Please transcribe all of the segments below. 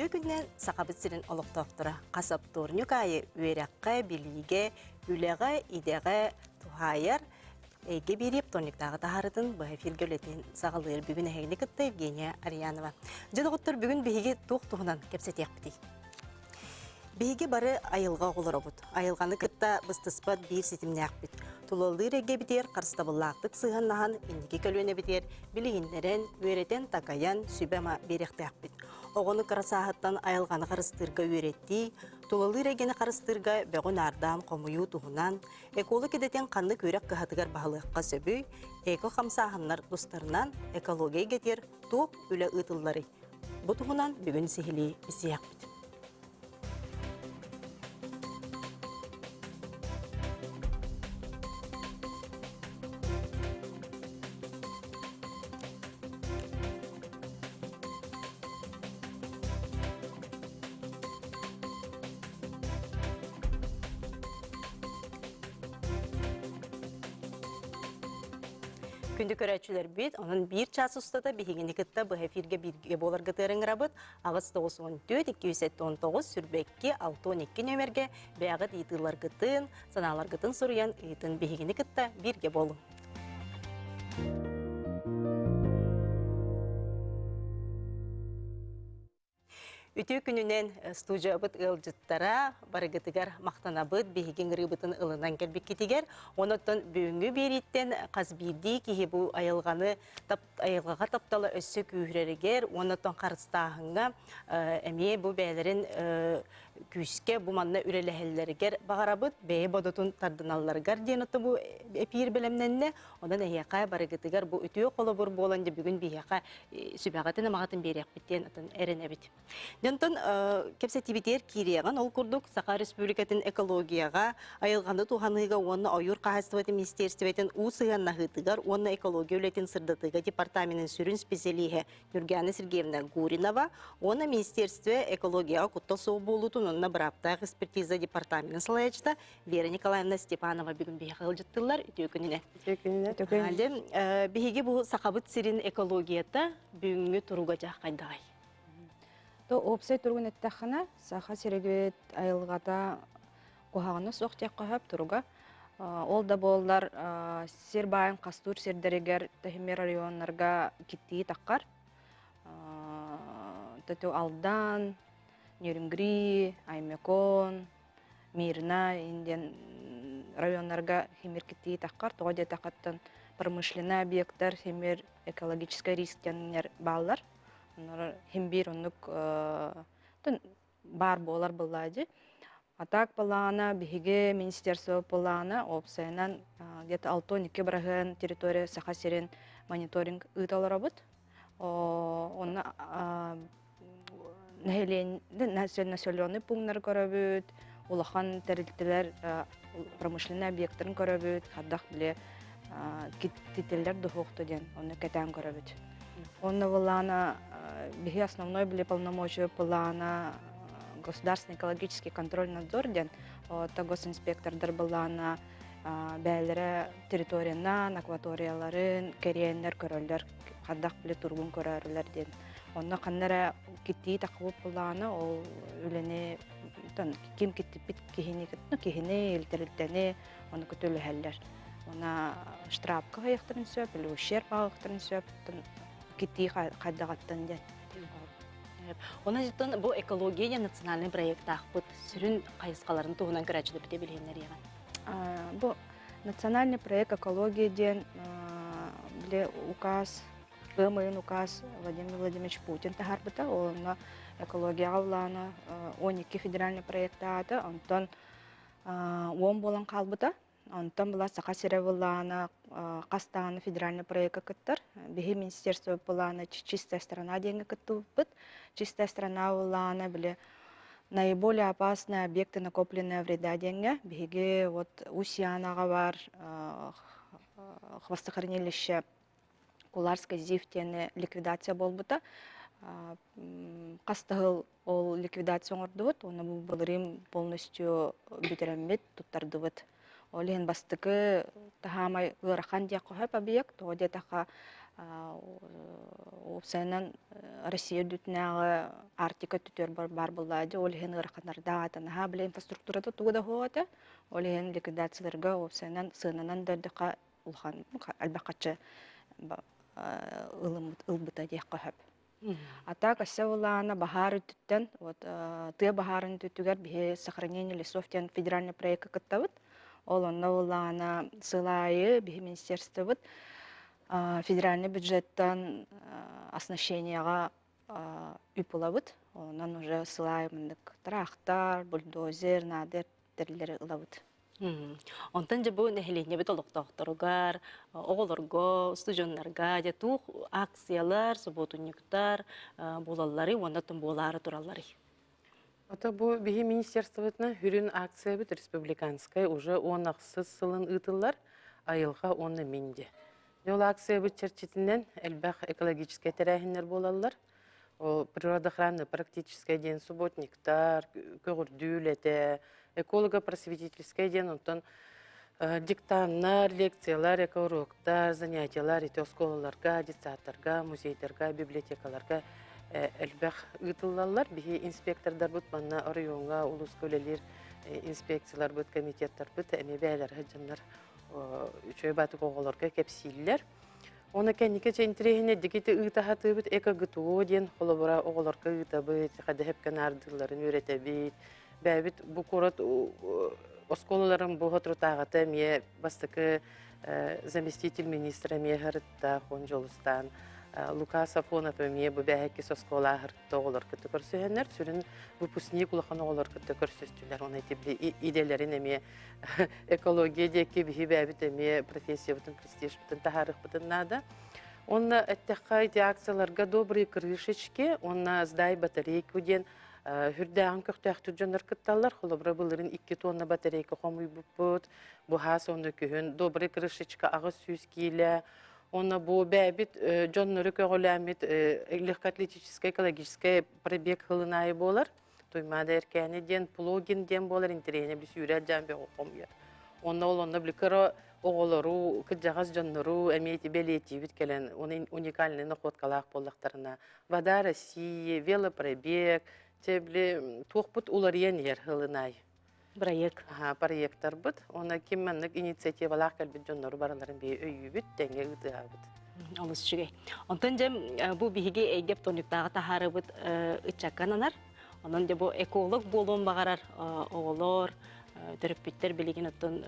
Үтүө күнүнэн Сахабыт сирин олохтоохторо хас оптуорунньук аайы үөрэххэ, билиигэ, үлэҕэ, идэҕэ туһаайар Эйгэ биэрии оптуорунньуктааҕы таһаарытын быһа эфиргэ үлэтин саҕалыыр бүгүн эһигини кытта Евгения Арьянова. Дьэ доҕоттор, бүгүн биһиги туох туһунан кэпсэтиэхпитий? Биһиги бары айылҕа оҕолоробут. Айылҕаны кытта быстыспат биир ситимнээхпит. Тулалыыр эйгэбитигэр харыстабыллаахтык сыһыаннаһан, инники көлүөнэбитигэр билиһиннэрэн, үөрэтэн-такайан, сүбэ-ама биэриэхтээхпит. Оҕону кыра сааһыттан айылҕаны харыстыырга үөрэтии, тулалыыр эйгэни харыстыырга бөҕү наардаан хомуйуу туһунан, эколог идэтин ханнык үөрэх кыһатыгар баһылыахха сөбүй, эко-хамсааһыннар тустарынан экология эйгэтигэр туох үлэ ыытылларый? Бу туһунан бүгүн сиһилии истиэхпит. Күндү көрөөччүлэрбит, онон биир чаас устата биһигини кытта быһа эфиргэ бииргэ буоларгытыгар ыҥырабыт. 894 279 22 62 нүөмэргэ бэйэҕит ыйытыыларгытын, санааларгытын суруйан ыытын биһигини кытта бииргэ буолуҥ. Үтүө күнүнэн студиябыт ыалдьыттара барыгытыгар махтанабыт биһиги ыҥырыыбытын ылынан кэлбиккитигэр. Онон бүгүҥҥү биэрииттэн хас биирдии киһи бу айылҕаны айылҕаҕа таптала өссө күүһүрэригэр уонна оттон харыстааһыҥҥа эмиэ бу бэйэлэрин күүскэ бу манна үлэлэһэллэригэр баҕарабыт, бэйэ бодотун тардыналларыгар диэн оттон бу эпиир бэлэмнэннэ. Онон эһиэхэ барыгытыгар бу үтүө холобур буолан дьэ бүгүн биһиэхэ сүбэҕитин-амаҕытын биэриэхпит диэн атын эрэнэбит. Дьонтон кэпсэтиибитигэр киириэҕин, ол курдук Саха Республикатын экологияҕа, айылҕаны туһаныыга уонна ойуур хаһаайыстыбатын министиэристибэтин уу сыһыаннаһыытыгар уонна экология үлэтин сырдатыыга департаменын сүрүн специалиһэ Нюргана Сергеевна Гуринова уонна Министерство экологияҕа куттал суох буолуутун уонна бырааптаах экспертиза департаменын салайааччыта Вера Николаевна Степанова бүгүн биһиэхэ ыалдьыттыыллар. Үтүө күнүнэн. Үтүө күнүнэн. Үтүө күнүнэн. Биһиги бу Сахабыт сирин экологията бүгүҥҥү туруга дьэ хайдаҕай? То уопсай туругун эттэххинэ, Саха сиригит айылҕата куһаҕана суох диэххэ сөп туруга. Ол да буоллар сир баайын хастуур сирдэригэр тэһимир районнарга киттии таххар. Төтү Алдан, Нерюнгри, Аймекон, Мирна диэн районнарга химир киттии таххар. Тоҕо диэтэххиттэн промышленный объектар химир экологическай риск диэннэр бааллар. Оннор хим биир оннук баар буолар былаадьы. А так былаана биһиги министерство былаана уопсайынан где-то 62 бырыһыан территория Саха сирин мониторинг ыыта олоробут. Онно нэһилиэнньэ населенный пунктары көрөбүт, улахан тэрилтэлэр промышленный объектарын көрөбүт, хардах били киттителлэр духуохту диэн онно кэтээн көрөбүт. Онно былаана биһи основной били полномочия былаана государственный экологический контроль надзор диэн то госинспектордар былаана бээлэрэ территориянан акваторияларын кэриэннэр көрөллөр хардах били туругун көрөөрүлэр диэн онно ханна эрэ киттии таххыбыт былаана ол үлэни ким киттиппит киһини киһини илтэрилтэни ону көтөлөһөллөр. Уна штрафка хайыахтарын сөп, или ущерб аҕыахтарын сөп, китии хайдаҕаттан диэн. Онон дьиттэн бу экология национальный проектаахпыт сүрүн хайысхаларын туһунан көрөөччүлэрбитэ билиһиннэриэҕин. Бу национальный проект экология диэн били указ ыам ыйын указ Владимир Владимирович Путин таһаарбыта. Онно экологияҕа улаана 12 федеральный проектаата. Онтон уон буолан хаалбыта. Онтон была Саха сирэ былаана хас даҕаны федеральный проекка кыттар. Биһи министерство былаана «Чистая страна» диэҥҥэ кыттыбыппыт. «Чистая страна» былаана били наиболее опасные объекты накопленная вреда диэҥҥэ биһиги вот Усьянаҕа бар хвостохранилище Куларскай ЗИФ диэни ликвидация буолбута. Хас да сыл ол ликвидация оҥордубут уонна бу былырыын полностью бүтэрэммит, туттардыбыт. Ол иһин бастакы таһаамай ыарахан диэххэ сөп объект, тоҕо диэтэххэ. Уопсайынан Россия үрдүтүнээҕи Арктика өттүтүгэр баар буоллаҕа дии, ол иһин ыараханнардаах этэ. Наһаа били инфраструктурата тугу да суох этэ. Ол иһин ликвидацияларга уопсайынан сыананан да эрдэххэ улахан элбэх харчы ылбыта диэххэ сөп. А так өссө улаана баһаар өттүттэн вот тыа баһаарын өттүгэр биһи сохранение лесов диэн федеральный проекка кыттабыт. Ол онно улаана сыл аайы биһи министерствобыт федеральный бюджеттан оснащениеҕа үп ылабыт. Онон уже сыл аайы мындык трактор, бульдозер, наадыр тэриллэри ылабыт. Онтон дьэ бу нэһилиэнньэбит олохтоохторугар, оҕолорго, устудьуоннарга дьэ туох акциялар, субуотунньуктар буолалларый уонна буолаары туралларый? Ото бу биһи министерствотына хүрүн акциябыт республиканскай уже 10 сылын ыытыллар айылҕа уонна минди. Ол акциябыт чэрчитинэн элбэх экологическай тэрээһиннэр буолаллар. Ол природоохранный практическай диэн субботниктар, көҕүрдүү үлэтэ, эколого-просветительскай диэн онтон диктаннар, лекциялар, экоуроктар, занятиялар ити оскуолаларга, детсадтарга, музейдарга, библиотекаларга элбэх ыытыллаллар. Биһи инспектордарбыт манна оройуоҥҥа, улууска үлэлиир инспекцияларбыт, комитеттарбыт эмиэ бэйэлэрэ сылдьаннар үчүгэй баатык оҕолорго кэпсииллэр. Оны кэнники чэ интэриэһинэйдик ити ыыта сатыыбыт ЭКГТУ диэн холобура оҕолорго ыытабыт, хадэһэпкэ наардыылларын үөрэтэбит. Бэйэбит бу куорат оскуолаларын бу соторутааҕыта эмиэ бастакы заместитель министра эмиэ сырытта Хон Дьолустаан Лука Сафонов эмиэ бу бэһэккис оскуола аһыртта оҕолор кытта көрсүһэннэр сүрүн выпускник улахан оҕолор кытта көрсүстүлэр. Оны ити идэлэрин эмиэ экология диэки биһи бэйэбит эмиэ профессиябытын, престижпытын таһаарыахпытын наада. Онно эттэххэ ити акцияларга «Добрые крышечки» уонна «Сдай батарейку» диэн хүрдээҕин көхтөөхтүк дьоннор кытталлар. Холобура, былырын 2 тонна батарейка хомуйбуппут. Бу хаас уонна күһүн «Добрые крышечка» 800 киилэ. Онно бу бэйэбит дьоннору көҕүлээммит легкоатлетическай экологическай пробег сылын аайы буолар. Туймаада Эркээни диэн Плогин диэн буолар интэриэһинэ били сүүрэр дьаан бөҕө хомуйар. Онно ол онно били кыра оҕолору, кырдьаҕас дьоннору эмиэ ити бэлиэтиибит кэлэн уникальный находкалаах буоллахтарына Вода России, велопробег, чэ били туохпут уларыйан иһэр сылын аайы. Проект. Аха, проекттарбыт. Онно ким маннык инициативалаах кэлбит дьоннору барыларын биһи өйүүбүт, тэҥҥэ ыытыһабыт. Олус үчүгэй. Онтон дьэ бу биһиги эйгэ тониктааҕы таһаарыбыт ыччакка ананар. Онон дьэ бу эколог буолуон баҕарар оҕолор, төрөппүттэр билигин оттон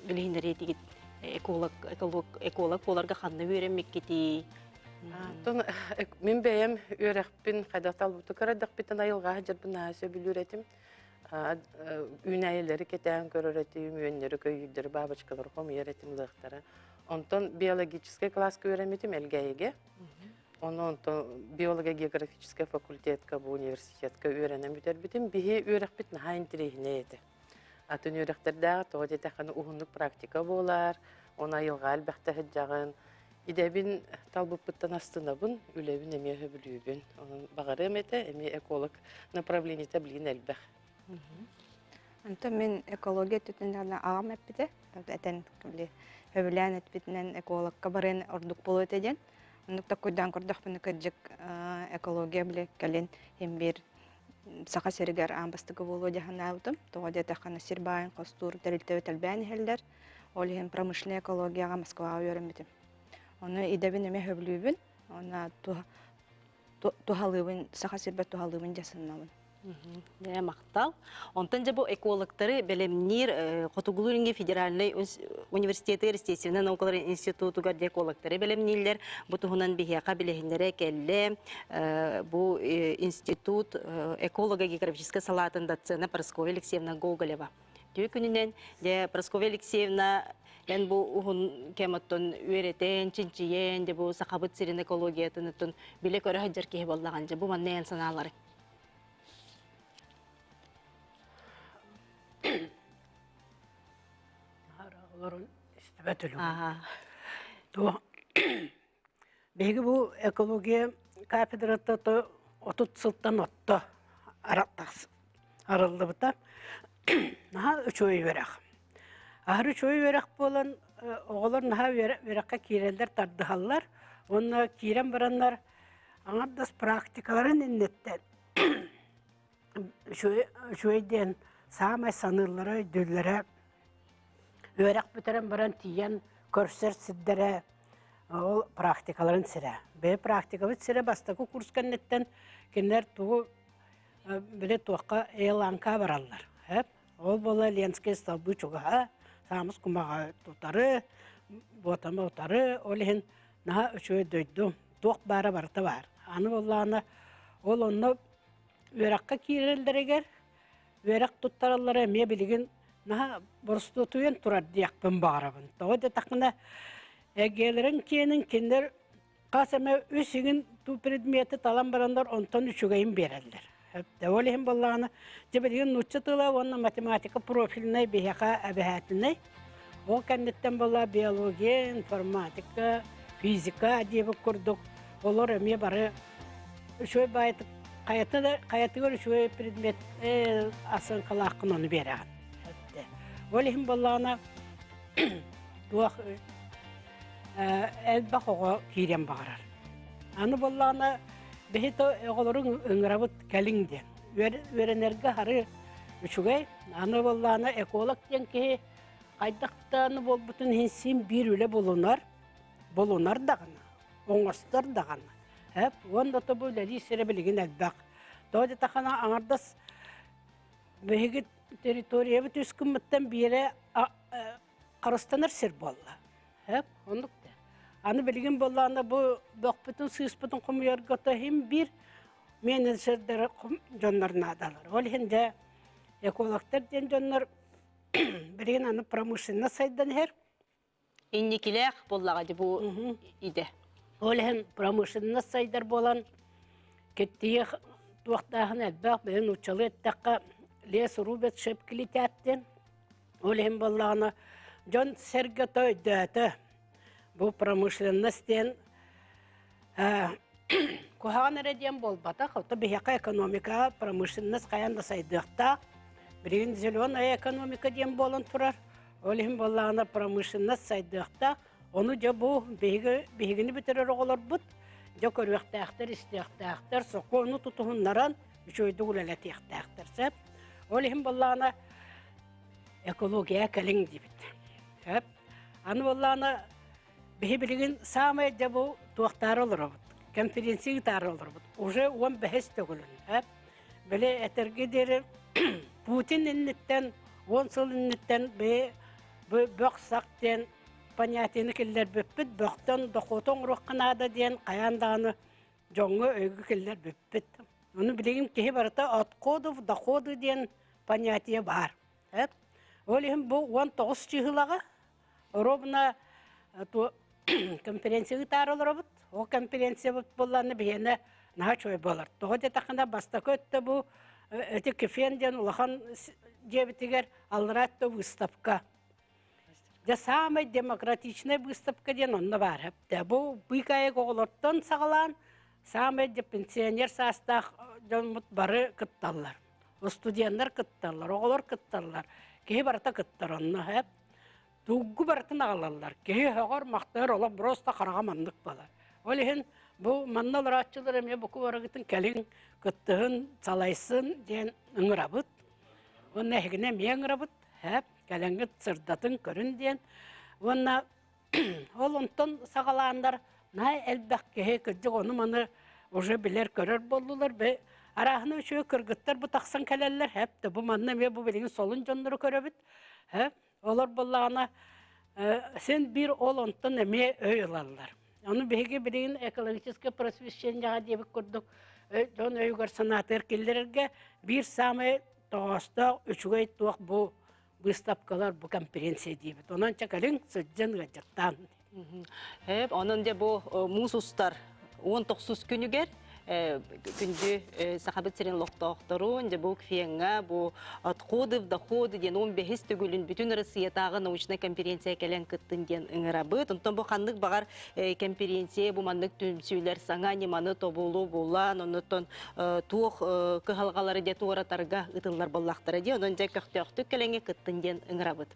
билиһиннэриэтигит эколог, эколог, эколог буоларга ханна үөрэммиккитий? Оттон мин бэйэм үөрэхпин хайдах талбыты кырадахпытын айылҕа сылдьарбын наһаа сөбүлүүр этим. Үүнээйилэри кэтээн көрөр этим, үөннэри, көйүүрдэри, бабочкалары хомуйар этим лыахтара. Онтон биологическай класска үөрэммитим Элгээйигэ. Ону онтон биолого-географическай факультетка бу университетка үөрэнэн бүтэрбитим. Биһи үөрэхпит наһаа интэриэһинэй этэ. Атын үөрэхтэрдээх тоҕо диэтэххинэ уһуннук практика буолар, оны айылҕа элбэхтэ сылдьаҕын. Идэбин талбыппыттан астынабын, үлэбин эмиэ сөбүлүүбүн. Онон баҕарыам этэ, эмиэ эколог направлениета билигин элбэх. Онтон мин экология өттүтүн аҕам эппитэ, этэн били сөбүлээн эппитинэн экологка барыан ордук буолуо этэ диэн. Оннук таккуйдаан көрдөхпүнэ кырдьык экология били кэлин иһин биир Саха сиригэр аан бастакы буолуо дии санаабытым. Тоҕо диэтэххинэ сир баайын хостуур тэрилтэбит элбээн иһэллэр. Ол иһин промышленнай экологияҕа Москваҕа үөрэммитим. Ону идэбин эмиэ сөбүлүүбүн. Уонна туһалыыбын, Саха сирбэр туһалыыбын дии сананабын. Дьэ, махтал. Онтон дьэ бу экологтары бэлэмниир Хотугулуу-Илиҥҥи федеральнай университетыгар естественнэй наукалар институтугар дьэ экологтары бэлэмнииллэр. Бу туһунан биһиэхэ билиһиннэрэ кэллэ. Бу институт эколого-географическай салаатын доцена Прасковья Алексеевна Гоголева. Түө күнүнэн дьэ Прасковья Алексеевна эн бу уһун кэм оттон үөрэтэн, чинчийэн, дьэ бу Сахабыт сирин экологиятын оттон билэ-көрө сылдьар киһи буоллаҕын дьэ бу манна эн санааларыҥ. Олорон истибэт өлүгүм. Туох биһиги бу экология кафедрата 30 сылтан отто арыллыбыта. Наһаа үчүгэй үөрэх. Аһары үчүгэй үөрэх буолан. оҕолор наһаа үөрэххэ киирэллэр, тардыһаллар. Уонна киирэн бараннар аҥардас практикаларын инниттэн үчүгэй диэн саамай саныыллара, өйдүүллэрэ үөрэх бүтэрэн баран тиийэн көрсөр сирдэрэ ол практикаларын сирэ. Бэйэ практикабыт сирэ бастакы курс кэнниттэн кинилэр тугу били туохха Эйланка бараллар. Ол буола Ленскэй столбу чугаһа, саамыс кумаҕа тутары, буотама утары, ол иһин наһаа үчүгэй дойду, туох баара барыта баар. Аны буоллаҕына ол онно үөрэххэ киирэллэригэр үөрэх туттараллара эмиэ билигин наһаа боростуотуйан турар диэхпин баҕарабын. Тоҕо диэтэххинэ, эгиэлэрин киэнин кинилэр хас эмэ үс иҥин туу предмети талан бараннар онтон үчүгэйин биэрэллэр. Ол иһин буоллаҕына, дьэ билигин нуучча тыла уонна математика профильнай биһиэхэ эбэһээтинэй. Ол кэнниттэн буолла биология, информатика, физика диэбит курдук олор эмиэ бары үчүгэй баайытык хайата да хайатыгар үчүгэй предмет оценкалааххын ону биэрэҕин. Ол иһин буоллаҕына туох элбэх оҕо киириэн баҕарар. Аны буоллаҕына биһи оҕолорун ыҥырабыт кэлиҥ диэн. Үөрэнэргэ хары үчүгэй. Аны буоллаҕына эколог диэн киһи хайдах даҕаны буолбутун иһин син биир үлэ булунар, булунар даҕаны, оҥостор даҕаны. Эп уонна то бу үлэлии сирэ билигин элбэх. Тоҕо диэтэххинэ аҥардас биһиги территориябыт үс гыммыттан биирэ харыстанар сир буолла. Эп, оннук да. Аны билигин буоллаҕына бу бөхпүтүн сыыспытын хомуйарга то иһин биир менеджердэр дьоннор наадалар. Ол иһин дьэ экологтар диэн дьоннор билигин аны промышленность сайдан иһэр. Инникилээх буоллаҕа дии бу идэ. Ол иһин промышленность сайдар буолан киттиэх туохтааһын элбэх бэйэн нууччалыы эттэххэ лес рубят шепки летят диэн Ол иһин буоллаҕына, дьон-сэргэ өйдөөтө. Бу промышленность диэн куһаҕан эрэ диэн буолбатах. Ото биһиэхэ экономика, промышленность хайаан да сайдыахтаах. Билигин зеленая экономика диэн буолан турар. Ол иһин буоллаҕына промышленность сайдыахтаах. Ону дьэ бу биһиги биһигини бүтэрэр оҕолорбут дьэ көрүөхтээхтэр, истиэхтээхтэр, сокуону тутуһуннаран үчүгэйдик үлэлэтиэхтээхтэр сөп. Ол иһин буоллаҕына экология кэлиҥ диибит. Сөп. Аны буоллаҕына биһи билигин саамай дьэ бу туохтаары олоробут, конференция ыытаары олоробут. Уже 15 төгүлүн. Сөп. Били этэргэ диэри Путин инниттэн, 10 сыл инниттэн би бу бөх-сах диэн понятиены киллэрбиппит, бөхтөн дохуоту оҥоруохха наада диэн хайаан даҕаны дьоҥҥо өйгө киллэрбиппит. Ону билигин киһи барыта отходов, доходы диэн понятие баар. Ол иһин бу 19 чыһылаҕа ровно конференция ыытаары олоробут. Ол конференциябыт буоллаҕына биһиэнэ наһаа үчүгэй буолар. Тоҕо диэтэххинэ бастакы өттө бу эти Кефен диэн улахан дьиэбитигэр аллараа өттө выставка. Дьэ саамай демократичнай выставка диэн онно баар. Бу быыкаайык оҕолортон саҕалаан саамай дьэ пенсионер саастаах дьоммут бары кытталлар. Студеннар кытталлар, оҕолор кытталлар. Киһи барыта кыттар онно. Тугу барытын аҕалаллар. Киһи өһөҕөр, махтайар олох просто хараҕа маннык буолар. Ол иһин бу манна олорооччулар эмиэ буку барыгытын кэлиҥ, кыттыһын, салайсын диэн ыҥырабыт. Уонна эһигини эмиэ ыҥырабыт. Һэп, кэлэҥҥит сырдатын көрүн диэн. Уонна ол онтон саҕалааннар наһаа элбэх киһи кырдьык ону-маны уже билэр-көрөр буоллулар. Бэ арааһына үчүгэй кыргыттар бу тахсан кэлэллэр. Һэп, да бу манна эмиэ бу билигин солун дьоннору көрөбүт. Һэп, Олор буоллаҕына син биир ол онтон эмиэ өй ылаллар. Ону биһиги билигин экологическое просвещениеҕа диэбит курдук дьон өйүгэр санаатыгар киллэрэргэ биир саамай тоҕоостоох үчүгэй туох бу быыстапкалар, бу конференция диибит. Онон чэ кэлиҥ, сылдьан ыалдьыттаан. Эп, онон дьэ бу муус устар 19 күнүгэр. Күндү Сахабыт сирин олохтоохторун, дьэ бу КФЕН-ҥа бу Отходы в доходы диэн 15 төгүлүн бүтүн Россиятааҕы научнай конференция кэлэн кыттын диэн ыҥырабыт. Онтон бу ханнык баҕар конференция бу маннык түмсүүлэр саҥа ньыманы тобулу булан, оннуттан туох кыһалҕалары дьэ туоратарга ытыллар буоллахтара дии. Онон дьэ көхтөөхтүк кэлэҥҥэ кыттын диэн ыҥырабыт.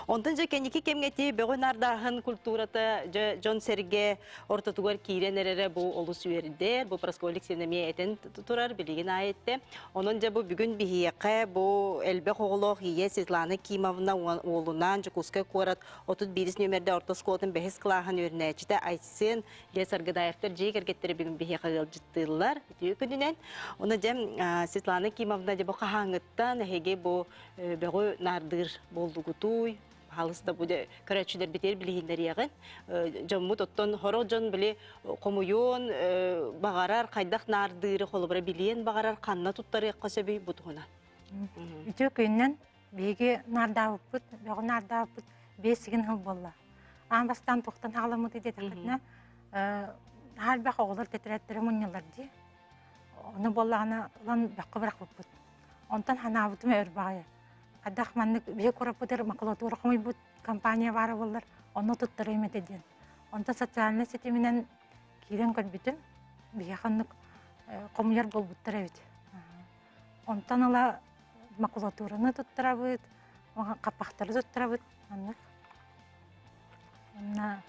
Онтон дьэ кэнники кэмҥэ ити бөҕү наардааһын культурата дьэ дьон-сэргэ ортотугар киирэн эрэрэ бу олус үөрдэр. Бу Прасковья Алексеевна эмиэ этэн турар, билигин аайы эттэ. Онон дьэ бу бүгүн биһиэхэ бу элбэх оҕолоох ийэ Светлана Кимовна уолунаан Дьокуускай куорат 31 нүөмэрдэ орто оскуолатын бэһис кылааһын үөрэнээччитэ Айсен Саргыдаевтар дьиэ кэргэттэрэ бүгүн биһиэхэ ыалдьыттыыллар. Үтүө күнүнэн. Онон дьэ Светлана Кимовна дьэ бу хаһааҥҥыттан эһиги бу бөҕү наардыыр буоллугутуй? Хаалыста бу көрөөччүлэрбитигэр билиһиннэриэҕин. Дьоммут оттон хорох дьон били хомуйуон баҕарар, хайдах наардыыры холобура билиэн баҕарар, ханна туттарыахха сөбүй бу туһунан? Үтүө күнүнэн биһиги наардаабыппыт, бөҕү наардаабыппыт 5 сыл буолла. Аан бастаан туохтан хаҕаламмыты диэтэххитинэ, элбэх оҕолор тэтэрээттэрэ мунньаллар дии. Ону буоллаҕына ылан бөххө бырахпыппыт. Онтон ханаабытым өр баҕайы. Хайдах маннык биһи куораппытыгар макулатура хомуйбут компания баара буоллар, онно туттарыам этэ диэн. Онтон социальнай ситиминэн киирэн көрбүтүм, биһиэхэ оннук хомуйар буолбуттар эбит. Онтон ыла макулатураны туттарабыт, хаппахтары туттарабыт, маннык. Онно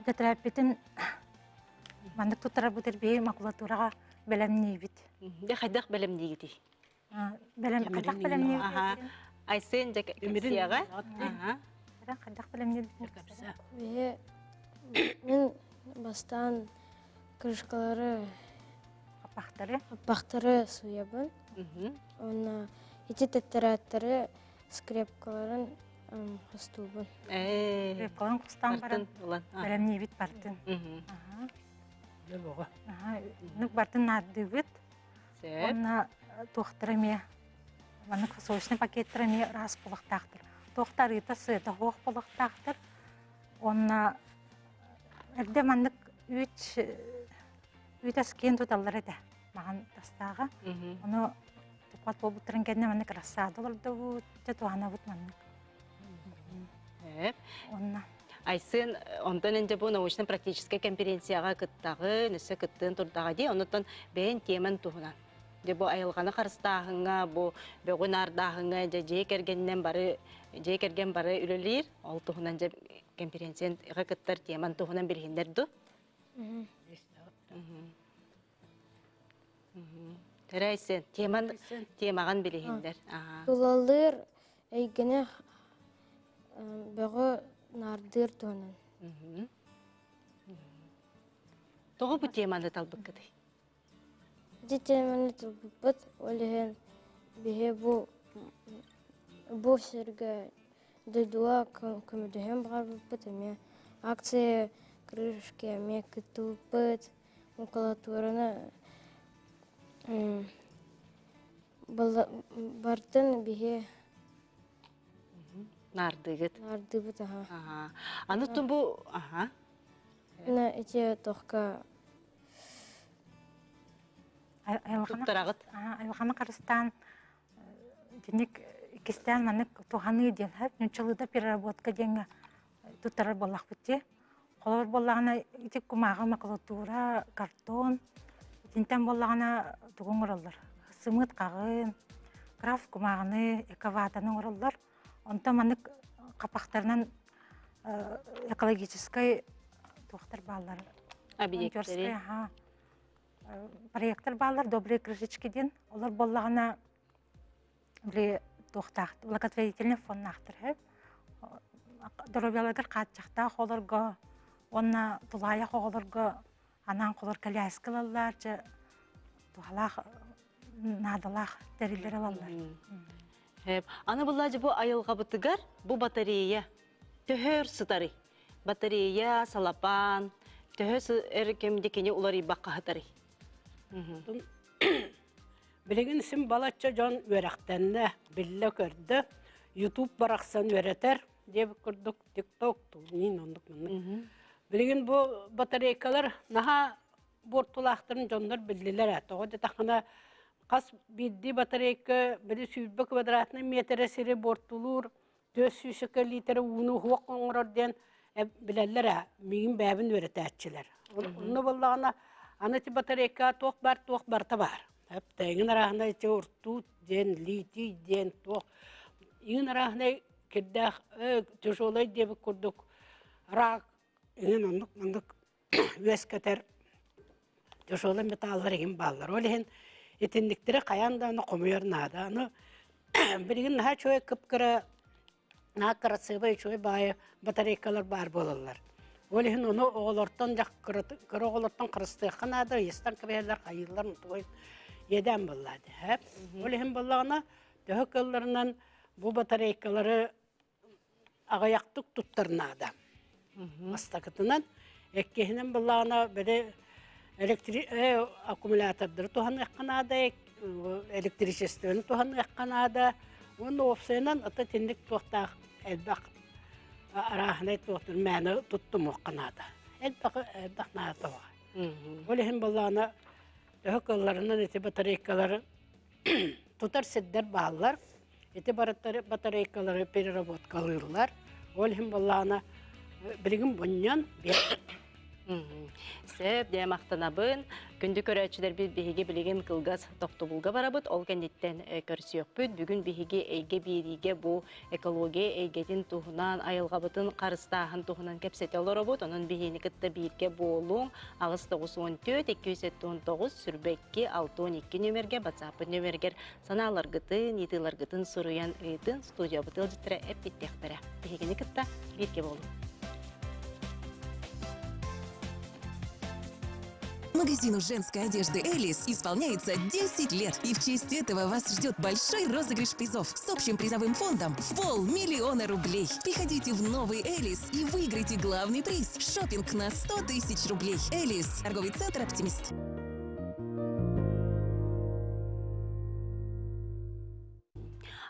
тэтэрээппитин маннык туттарарбытыгар биһи макулатураҕа бэлэмниибит. Дьэ хайдах бэлэмниигитий? Бэлэм хайдах бэлэмниибит? Айсен дьэ кэпсиэҕэ. Хайдах бэлэмниибит? Биһи мин бастаан крышкалары Хаппахтары. хаппахтары сууйабын. Уонна ити тэтэрээттары скрепкаларын хостуубун. Скрепкаларын хостаан баран бэлэмниибит бартын. Нук бартын наардыыбыт. Уонна туохтара эмиэ маннык фасочный пакеттара эмиэ ыраас буолуохтаахтар. Туохта арыыта сыата суох буолуохтаахтар. Уонна эрдэ маннык үүт үүт ас киэн туталлар этэ маҕан тастааҕа. Ону туппат буолбуттарын кэннэ маннык рассада олордобут, дьэ туһанабыт маннык. Уонна Айсен онтон энде бу научно-практическай конференцияҕа кыттаҕын, өссө кыттыан турдаҕа дии, оннуттан бэйэн тиэмэн туһунан. Дьэ бу айылҕаны харыстааһыҥҥа, бу бөҕү наардааһыҥҥа дьэ дьиэ кэргэнинэн бары дьиэ кэргэн бары үлэлиир. Ол туһунан дьэ конференцияҕа кыттар теман туһунан билиһиннэр ду? Тэрээйсен, теман темаҕын билиһиннэр. Тулалыыр эйгэни бөҕү наардыыр туһунан. Тоҕо бу теманы талбыккытый? Ити теманы талбыппыт, ол иһин биһи бу бу сиргэ дойдуга көмөлөһүөн баҕарбыппыт эмиэ акция крышки эмиэ кыттыбыппыт макулатураны бартын биһи Наардыгыт. Наардыыбыт аха. Аны тун бу аха. На эти тохка Туттараҕыт. Айылҕаны харыстаан итинник иккистээн маннык туһаныы диэн нууччалыыта переработка диэҥҥэ туттарар буоллахпыт дии. Холобур буоллаҕына ити кумааҕы макулатура, картон итинтэн буоллаҕына тугу оҥороллор? Сымыыт хаҕын, крафт кумааҕыны, эковатаны оҥороллор. Онтон маннык хапахтарынан экологическай туохтар бааллар. Объекттери. Проектор бааллар добрые крышечки диэн. Олор буоллаҕына били туохтаах благотворительный фоннаахтар сөп. Доруобуйаларыгар хааччахтаах оҕолорго уонна тулаайах оҕолорго анаан холор коляска ылаллар, дьэ туһалаах наадалаах тэриллэр ылаллар. Аны булла бу айылҕабытыгар бу батарея төһө өр сытарый? Батарея, салапаан, төһө эр кэмде кини уларыйбакка сытарый? Билигин син балачча дьон үөрэхтэннэ, биллэ-көрдө. Ютуб барахсан үөрэтэр диэбит курдук TikTok, нин оннук маннык. Билигин бу батарейкалар наһаа. буортулаахтарын дьоннор биллилэр ээ. Тоҕо диэтэххинэ, хас биирдии батарейка били 20 квадратнай миэтэрэ сири буортулуур 400 лиитэрэ ууну уһуох оҥорор диэн билэллэр ээ, миигин бэйэбин үөрэтээччилэр. Онно буоллаҕына, аны ити батарейка туох баар, туох барыта баар. Эҥин арааһынай ити уртуут диэн, литий диэн туох иҥин арааһынай кирдээх тяжелай диэбит курдук рак иҥин оннук маннык үөскэтэр тяжелый металлар иһин бааллар. Ол иһин итинниктэри хайаан даҕаны хомуйар наада. Аны билигин наһаа үчүгэй кып-кыра наһаа кырасыабай үчүгэй баайы батарейкалар баар буолаллар. Ол иһин ону оҕолортон кыра оҕолортон харыстыахха наада, ыйыстан кэбиһэллэр, хайыыллар, тугуй иэдээн буоллаа дии. Ол иһин буоллаҕына төһө кыалларынан бу батарейкалары аҕыйахтык туттар наада. Бастакытынан, иккиһинэн былаана били электри аккумулятордары туһаныахха наада, электричествоны туһаныахха наада. Уонна уопсайынан ата итинник туохтаах элбэх арааһынай туохтар мээнэ туттумуохха наада. Элбэх элбэх наада тоҕо. Ол иһин былаана төһө кыалларынан ити батарейкалары тутар сирдэр бааллар. Ити батарейкалары переработкалыыллар. Ол иһин буоллаҕына билигин бунньан Сөп, дьэ махтанабын. Күндү көрөөччүлэрбит биһиги билигин кылгас тохтобулга барабыт. Ол кэнниттэн көрсүөхпүт. Бүгүн биһиги эйгэ биэриигэ бу экология эйгэтин туһунан, айылҕабытын харыстааһын туһунан кэпсэтэ олоробут. Онон биһиини кытта бииргэ буолуҥ. 894 279 22 62 нүөмэргэ WhatsApp нүөмэргэр Санааларгытын, ыйытыыларгытын суруйан ыытын, студиябыт ыалдьыттара эппиттиэхтэрэ. Биһигини кытта бииргэ буолуҥ. Магазину женской одежды «Элис» исполняется 10 лет. И в честь этого вас ждет большой розыгрыш призов с общим призовым фондом в полмиллиона рублей. Приходите в новый «Элис» и выиграйте главный приз – шопинг на 100 тысяч рублей. «Элис» – торговый центр «Оптимист».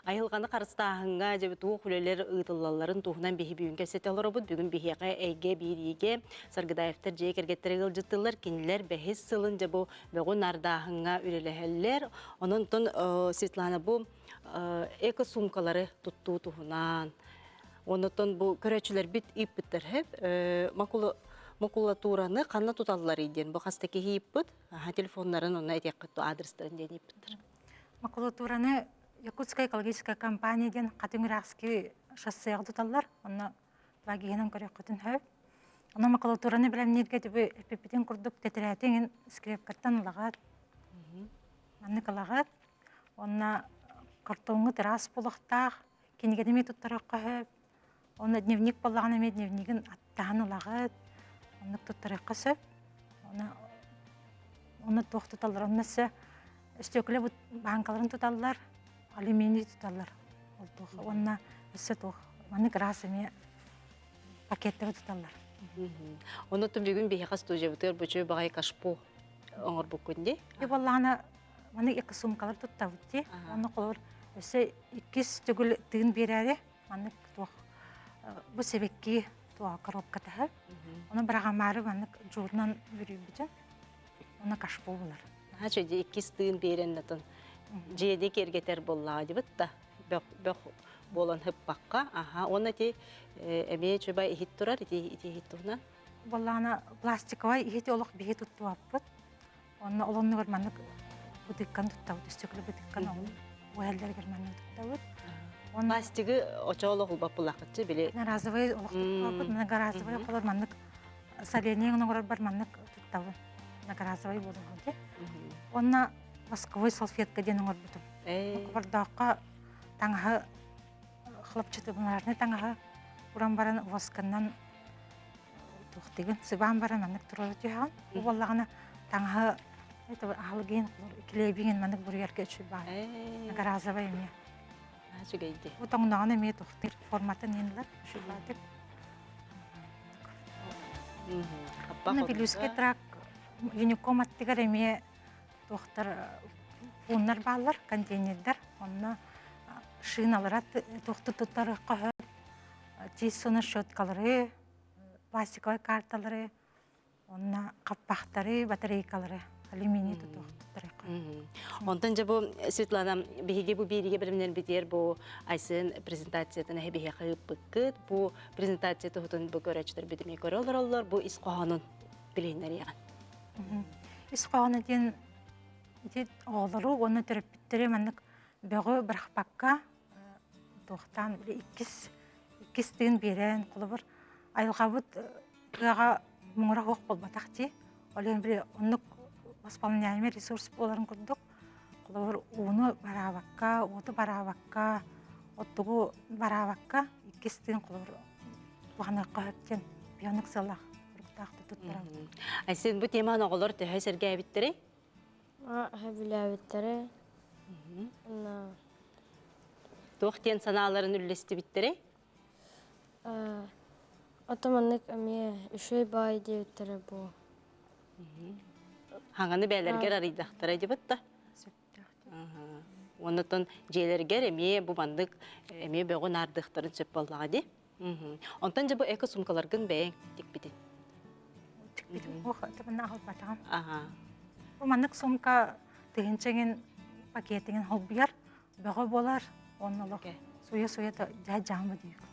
Айылҕаны харыстааһыҥҥа дьэ туох үлэлэр ыытыллалларын туһунан биһи бүгүн кэпсэтэ олоробут. Бүгүн биһиэхэ эйгэ биириигэ Саргыдаевтар дьиэ кэргэттэрэ ыалдьыттыллар. Кинилэр бэһис сылын дьэ бу бөҕү нардааһыҥҥа үлэлэһэллэр. Онон Светлана бу эко-суумкалары туттуу туһунан Оннуттан бу көрөөччүлэрбит ыыппыттар сөп. Макулатураны ханна туталларый диэн бу хаста киһи ыыппыт. Телефоннарын онно этиэххит адрестарын диэн ыыппыттар. Макулатураны Якутская экологическая компания диэн Хатыҥ-Ыраахский шоссеҕа туталлар. Онно плагиһынан көрүөххүтүн сөп. Онно макулатураны бэлэмнииргэ түбү эппиппитин курдук тэтэрээти скрепкаттан ылаҕыт. Маннык ылаҕыт. Онно картоҥҥа ыраас буолуохтаах. Кинигэни эмиэ туттарыахха сөп. Онно дневник буоллаҕына эмиэ дневнигин аттаһан ылаҕыт. Оннук туттарыахха сөп. Оны оны туох туталлар? Онно өссө өстүөкүлэ бааҥкаларын туталлар, алюминий туталлар. Ол туох уонна өссө туох маннык ыраас эмиэ пакеттары туталлар. Оннуттан бүгүн биһиэхэ студиябытыгар бу баҕайы кашпо оҥорбуккун дии. Буоллаҕына Маны екі сумкалар туттабыт дии. Онно холобур өссө иккис төгүл тыын биэрээри маннык туох бу сэбэкки туох коробкатаһы. Ону быраҕамаары маннык дьуурунан бүрүйбүтүм. Ону кашпо булар. Наһаа дьэ иккис тыын биэрэн атын дьиэни киэргэтэр буоллаҕа дибит да бөх бөх буолан хыппакка аха уонна ити эмиэ чуба иһит турар ити ити иһит туһунан Буоллаҕына пластиковай иһити олох биһи туттубаппыт. Онно ол оннугар маннык бытыыкканы туттабыт, өстөкүлэ бытыыкканы ол уһэллэригэр маннык туттабыт. Пластигы очоолох улбаппылахытчы били. Разовый олох туттабыт, многоразовый холор маннык соленье оҥорорбор маннык туттабын. Многоразовый буолуо дии. Онно восковой салфетка диэн оҥорбутум. Бордооххо таҥаһы хлопчаты бумажный таҥаһы уран баран восканан туохтыгын сыбаан баран маннык туруора түһэҕин. Бу буоллаҕына таҥаһы это аһылыгын килиэбиҥин маннык буруйарга үчүгэй баар. Многоразовай эмиэ. Үчүгэйди. Бу тоҥноҕун эмиэ туохтуур форматын иһинлэр үчүгэйдик. Уонна Вилюйский тракт Юником аттыгар эмиэ туохтар пууннар бааллар, контейнердар. Онно шиналара туохту туттарыахха сөп. Тиис суна щеткалары, пластиковай карталары. Онно хаппахтары, батарейкалары, алюминий тутуохтуттарыха. Онтон дьэ бу Светлана биһиги бу бииригэ бэлэмнэрбитигэр бу Айсен презентациятын эһэ биһиэхэ ыыппыккыт. Бу презентация туһутун бу көрөөччүлэр бүтүмэй көрө олороллор. Бу ис хоһоонун билиһиннэриэҕин. Ис хоһооно диэн ити оҕолору уонна төрөппүттэри маннык бөҕү бырахпакка туохтаан иккис иккис тыын биэрэн холобур айылҕабыт тыаҕа муҥура суох буолбатах дии ол иһин били оннук восполняемый ресурс буоларын курдук холобур ууну бараабакка уоту бараабакка оттугу бараабакка иккис тыын холобур туһаныахха сөп диэн биһиги сыаллаах туруктаах туттарабыт. Айсен бу теманы оҕолор төһө сэргээбиттэрий? Сөбүлээбиттэрэ. Туох диэн санааларын үллэстибиттэрэй? Ото маннык эмиэ үчүгэй баай диэбиттэрэ буо. Хаҥаны бээлэргэр арыйдахтара дибит да. Оннотон дьиэлэргэр эмиэ бу маннык эмиэ бөҕү наардыахтарын сөп буоллаҕа дии. Онтон дьэ бу эко-суумкаларгын бэйэҥ тикпитин. Тикпитим ох, табына аҕалбатаҕым. Бу маннык сумка тыһыынчаҥын пакетиҥин холбуйар, бөҕө буолар, уонна олох суйа-суйа дьаама диэбит.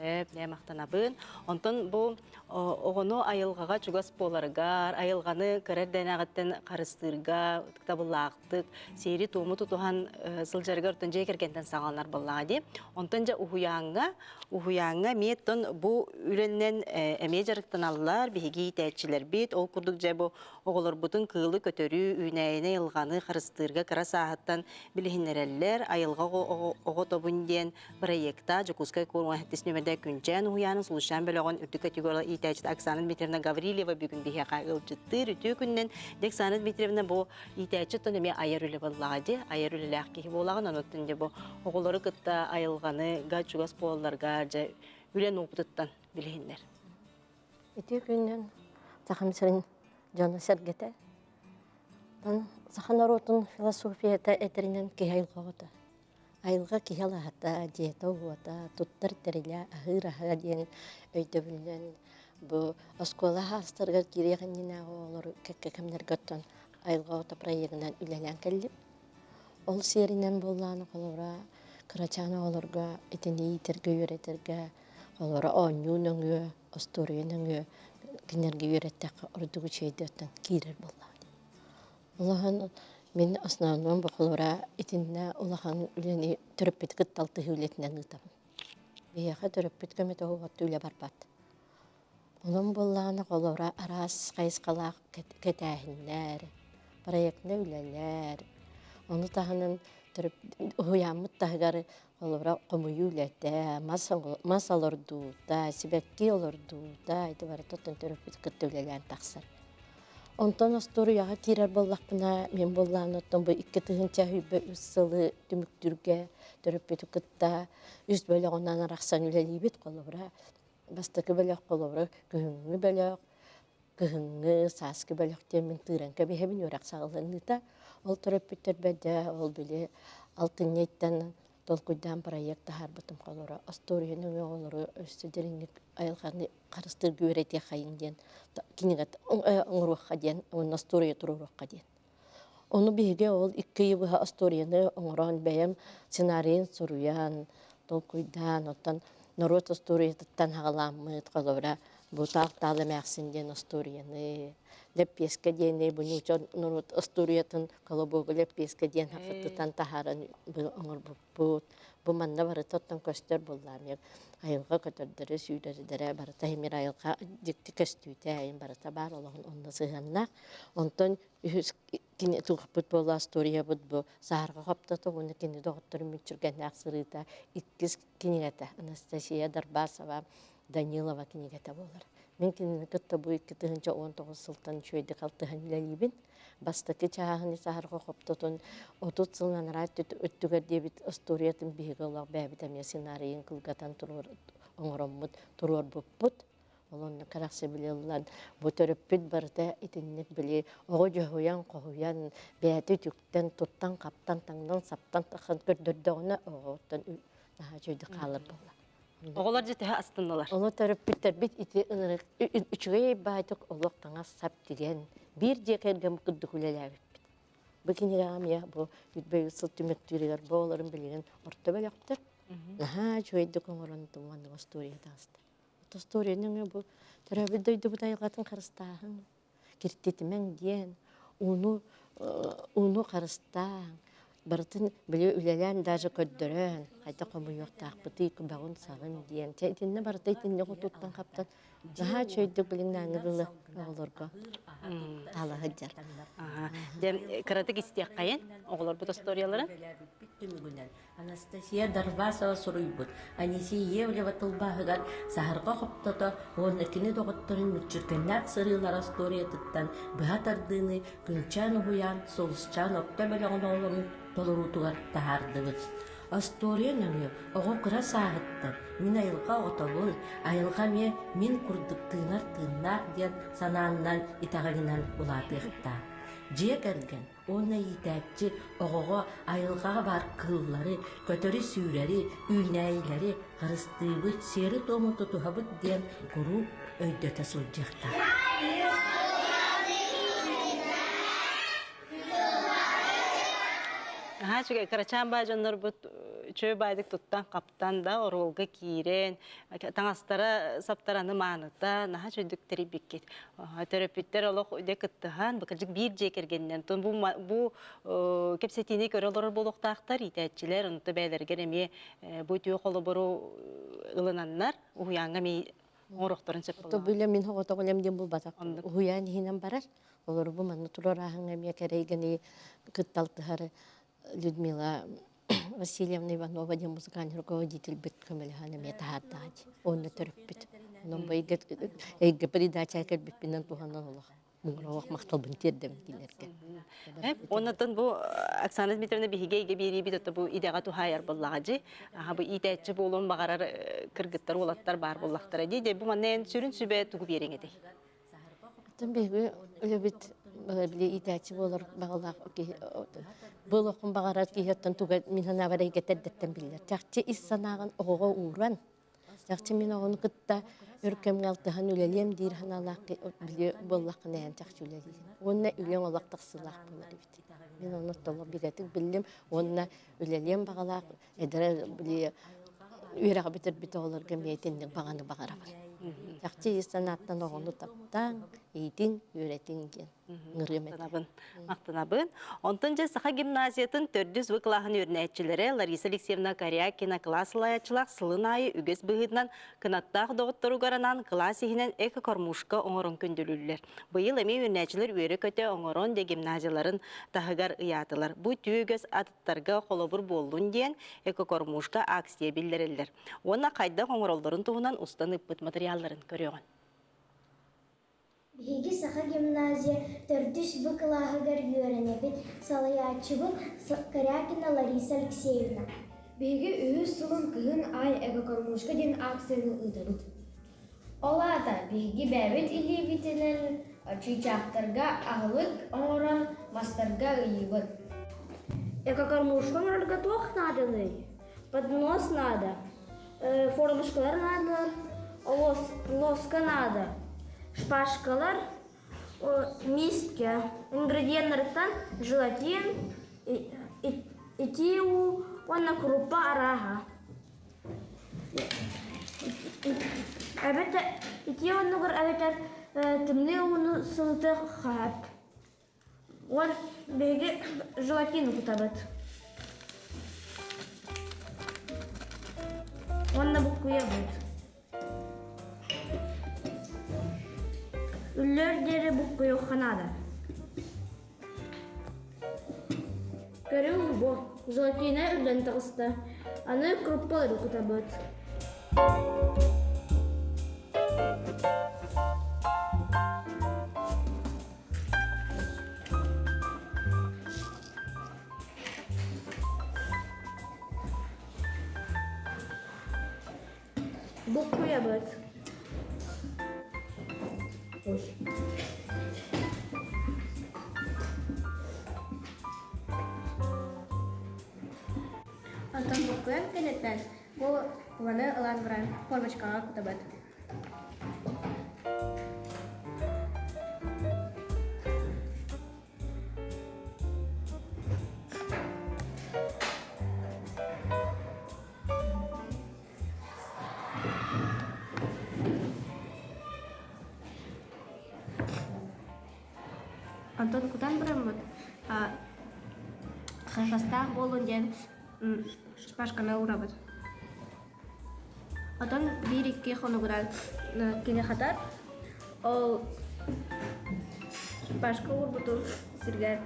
Ээ, махтанабын. Онтон бу оҕону айылҕаҕа чугас буоларыгар, айылҕаны кыра эрдэнэҕиттэн харыстыырга ытыктабыллаахтык, сиэри-туому тутуһан сылдьарыгар оттон дьиэ кэргэнтэн саҕаланар буоллаҕа дии. Онтон дьэ уһуйааҥҥа, уһуйааҥҥа эмиэ оттон бу үлэнэн эмиэ дьарыктаналлар биһиги иитээччилэрбит. Ол курдук дьэ бу оҕолорбутун кыылы көтөрүү, үүнээйини айылҕаны харыстыырга кыра сааһыттан билиһиннэрэллэр. Айылҕа оҕо тобун диэн Проекта Дьокуускай куорат сэттис нүөмэрдээх Күнчээн уһуйаанын Сулусчаан бөлөҕүн үрдүк категорияла иитээччитэ Оксана Дмитриевна Гаврильева бүгүн биһиэхэ ыалдьыттыыр. Үтүө күнүнэн Оксана Дмитриевна бу иитээччи оттон эмиэ айар үлэ буоллаҕа дии, айар үлэлээх киһи буолаҕын, онон дьэ бу оҕолору кытта айылҕаны га чугас буолалларга дьэ үлэн уопутуттан билиһиннэр. Үтүө күнүнэн Сахам сирин дьоно-сэргэтэ. Саха норуотун философията этэринэн киһи айылҕа оҕото. Айылҕа киһи алаһата, дьиэтэ-уота, туттар тэрилэ, аһыыр аһа диэн өйдөбүлүнэн бу оскуола аастарыгар киириэх иннинээҕи оҕолору кэккэ кэмнэргэ оттон айылҕа оҕото проегынан үлэлээн кэллим. Ол сиэринэн буоллаҕына, холобура, кырачаан оҕолорго итини иитэргэ, үөрэтэргэ, холобура, оонньуу нөҥүө, остуоруйа нөҥүө кинилэргэ үөрэттэххэ ордук үчүгэйдик оттон киирэр буоллаҕа дии. Улахан мин основном бокалора итиннэ улахан үлэни төрөппүт кытта алтыһыы үлэтинэн ыытабын. Биһиэхэ төрөппүт көмөтө уһугаттыы үлэ барбат. Онон буоллаҕына холобура араас хайысхалаах кэтээһиннэр, проектнай үлэлэр, ону таһынан уһуйааммыт таһыгар холобура хомуйуу үлэтэ, мас олордуута, сибэкки олордуута ити барыта оттон төрөппүт кытта үлэлээн тахсар. Онтон остуоруйаҕа киирэр буоллахпына, мин буоллаҕына оттон бу 2023 сылы түмүктүүргэ төрөппүтү кытта үс бөлөҕүнэн арахсан үлэлиибит. Холобура, бастакы бөлөх холобура күһүҥҥү бөлөх, кыһыҥҥы, сааскы бөлөх диэммин тыыран кэбиһэбин үөрэх саҕаланыыта. Ол төрөппүттэрбэр дьэ ол били алтынньыттан толкуйдаан проект таһаарбытым холобура остуоруйаны оҕолору өссө дириҥник айылҕаны харыстыырга үөрэтиэххэйиҥ диэн кинигэ оҥоруохха диэн уонна остуоруйа туруоруохха диэн. Ону биһиги ол икки ыйы быһа остуоруйаны оҥорон бэйэм сценарийын суруйан, толкуйдаан, оттон норуот остуоруйатыттан аҕалааммыт, холобура, бу Таал-Таал эмээхсин диэн остуоруйаны, Лэппиэскэ диэни бу нуучча норуот остуоруйатын Колобуогу лэппиэскэ диэн хахыттытан таһааран оҥорбуппут. Бу манна барыта оттон көстөр буоллаам. Айылҕа көтөрдөрө, сүүрэрдэрэ барыта химир айылҕа дьикти көстүүтэ айын барыта баар олоҕун онно сыһыаннаах. Онтон үһүс кини туохпут буолла историябыт бу саһарҕа хоптото уонна кини доҕотторун мүччүргэннээх сырыыта иккис кинигэтэ Анастасия Дарбасова Данилова кинигэтэ буолар. Мин кинини кытта бу 2019 сылтан үчүгэйдик алтыһан үлэлиибин. Бастакы чааһын саһарҕа хоптотун 30 сыл анараа өттүгэр диэбит остуоруйатын биһиги олох бэйэбит эмиэ сценарийын кылгатан оҥороммут туруорбуппут. Ол онно кэрэхсэбили ыллан бу төрөппүт барыта итинник били оҕо дьоһуйан хоһуйан бэйэтэ үтүктэн туттан-хаптан таҥнан-саптан тахсан көрдөрдөҕүнэ оҕоттон наһаа үчүгэйдик хаалар буолла. Оҕолор дьэ төһө астыннылар? Ону төрөппүттэрбит ити ынырык үчүгэй баайдык олох таҥас сап тигэн биир дьиэ кэргэн курдук үлэлээбиппит. Бу кинигэҕэ эмиэ бу үтбэй сыл түмүктүүрүгэр бу оҕолорум билигин орто бөлөхтөр. Наһаа үчүгэйдик оҥорон маннык остуоруйа таҕыста. Остуоруйаны өҥө бу төрөөбүт дойдубут айылҕатын харыстааһын, киртитимэҥ диэн, ууну ууну харыстааҥ, барытын били үлэлээн даже көрдөрөн, хайдах хомуйуохтаахпытый, бөҕүн-саҕын диэн. Чэ итиннэ барыта итиннэ туттан-хаптан наһаа үчүгэйдик билиҥнээҥҥи дылы оҕолорго таала сылдьар. Дьэ, кыратык истиэххэйин оҕолорбут историяларын. Түмүгүнэн Анастасия Дарбасова суруйбут Анисия Иевлева тылбааһыгар Саһарҕа хоптото уонна кини доҕотторун мүччүргэннээх сырыылара остуоруйатыттан быһа тардыыны Күнчээн уһуйаан Сулусчаан орто бөлөҕүн оҕолорун толоруутугар таһаардыбыт. Остуоруйа нөҥүө оҕо кыра сааһыттан мин айылҕа оҕотобун, айылҕа эмиэ мин курдук тыынар тыыннаах диэн санааннан итэҕэлинэн улаатыахтаах. Дьиэ кэргэн уонна иитээччи оҕоҕо айылҕаҕа баар кыыллары, көтөрү-сүүрэри, үүнээйилэри харыстыыбыт, сиэри-туому тутуһабыт диэн куруук өйдөтө сылдьыахтаах. Наһаа үчүгэй кырачаан баа дьоннорбут үчүгэй баайдык туттан хаптан да оруолга киирэн таҥастара саптараны мааныта наһаа үчүгдүк тэрийбиккит. Төрөппүттэр олох үдэ кыттыһан быкырдьык биир дьиэ кэргэнинэн бу бу кэпсэтиини көрө олорор буолуохтаахтар иитээччилэр онто бэйэлэригэр эмиэ бу үтүө холобуру ылынаннар уһуйааҥҥа эмиэ оҥоруохтарын сөп буоллаҕа. Били мин оҕотох үлэм диэн булбатах. Уһуйаан иһинэн барар. Олору бу манна турар ааһыҥҥа эмиэ кэрэйгэни кытта алтыһар Людмила Васильевна Иванова диэн музыкальный руководительбит көмөлөһөн эмиэ таһаардаҕа дии. Онно төрөппүт. Онон бу эйгэ эйгэ передача кэлбиппинэн туһанан олох муҥура махталбын тиэрдэбин кинилэргэ. Оннотон бу Оксана Дмитриевна биһиги эйгэ биэриибит ото бу идэҕэ туһаайар буоллаҕа дии. Аха бу иитээччи буолуон баҕарар кыргыттар уолаттар баар буоллахтара дии. Дьэ бу манна эн сүрүн сүбэ тугу биэриҥ этэй? Оттон биһиги үлэбит били иитээччи буолар баҕалаах киһи бу олоххун баҕарар киһи оттон туга мин санаабар эйгэтэ эрдэттэн биллэр. Чахчы ис санааҕын оҕоҕо ууран, чахчы мин оҕону кытта өр кэмҥэ алтыһан үлэлиэм диир санаалаах били буоллаххына эн чахчы үлэлиигин. Уонна үлэҥ олох тахсыылаах буолар эбит. Мин ону толору бигэтик биллим уонна үлэлиэм баҕалаах эдэр били үөрэҕи бүтэрбит оҕолорго эмиэ итинник баҕаны баҕарабын. Чахчы ис санааттан оҕону таптааҥ, иитиҥ, үөрэтиҥ диэн ыҥырыам этэ. Махтанабын. Махтанабын. Онтон дьэ Саха гимназиятын төрдүс В кылааһын үөрэнээччилэрэ Лариса Алексеевна Корякина кылаас салайааччылаах сылын аайы үгэс быһыытынан кынаттаах доҕотторугар анаан кылаас иһинэн эко-кормушка оҥорон күндүлүүллэр. Быйыл эмиэ үөрэнээччилэр үөрэ-көтө оҥорон дьэ гимназияларын таһыгар ыйаатылар. Бу үтүө үгэс тарга холобур буоллун диэн экокормушка акция биллэрэллэр. Уонна хайдах оҥороллорун туһунан устан ыыппыт материалларын көрүөҕүн. Биһиги Саха гимназия төрдүс Б кылааһыгар үөрэнэбит. Салайааччыбыт Корякина Лариса Алексеевна. Биһиги үһүс сылын кыһын аай экокормушка диэн акцияны ыытабыт. Ол аата биһиги бэйэбит илиибитинэн чыычаахтарга аһылык оҥорон мастарга ыйыыбыт. Экокормушка оҥорорго туох нааданый? Поднос наада, формушкалар наадалар, лоска наада, шпажкалар, миискэ. Ингредиеннарыттан желатин, итии уу уонна куруппа арааһа. Эбэтэр итии оннугар эбэтэр тымныы ууну сылытыахха сөп. Уон биһиги желатин кутабыт. Уонна буккуйабыт. Үллүөр диэри буккуйуохха наада. Көрүҥ бу, желатина үрдэн таҕыста. Аны круппалары кутабыт. Буккуйабыт. Онтон буккуйан кэнниттэн Бу маны ылан баран формочкаҕа кутабыт. Онтон кутан бараммыт хахастаах буолун диэн шпажканы уурабыт. Отон биир-икки хонугунан кини хатар. Ол шпажка уурбутун сиргэ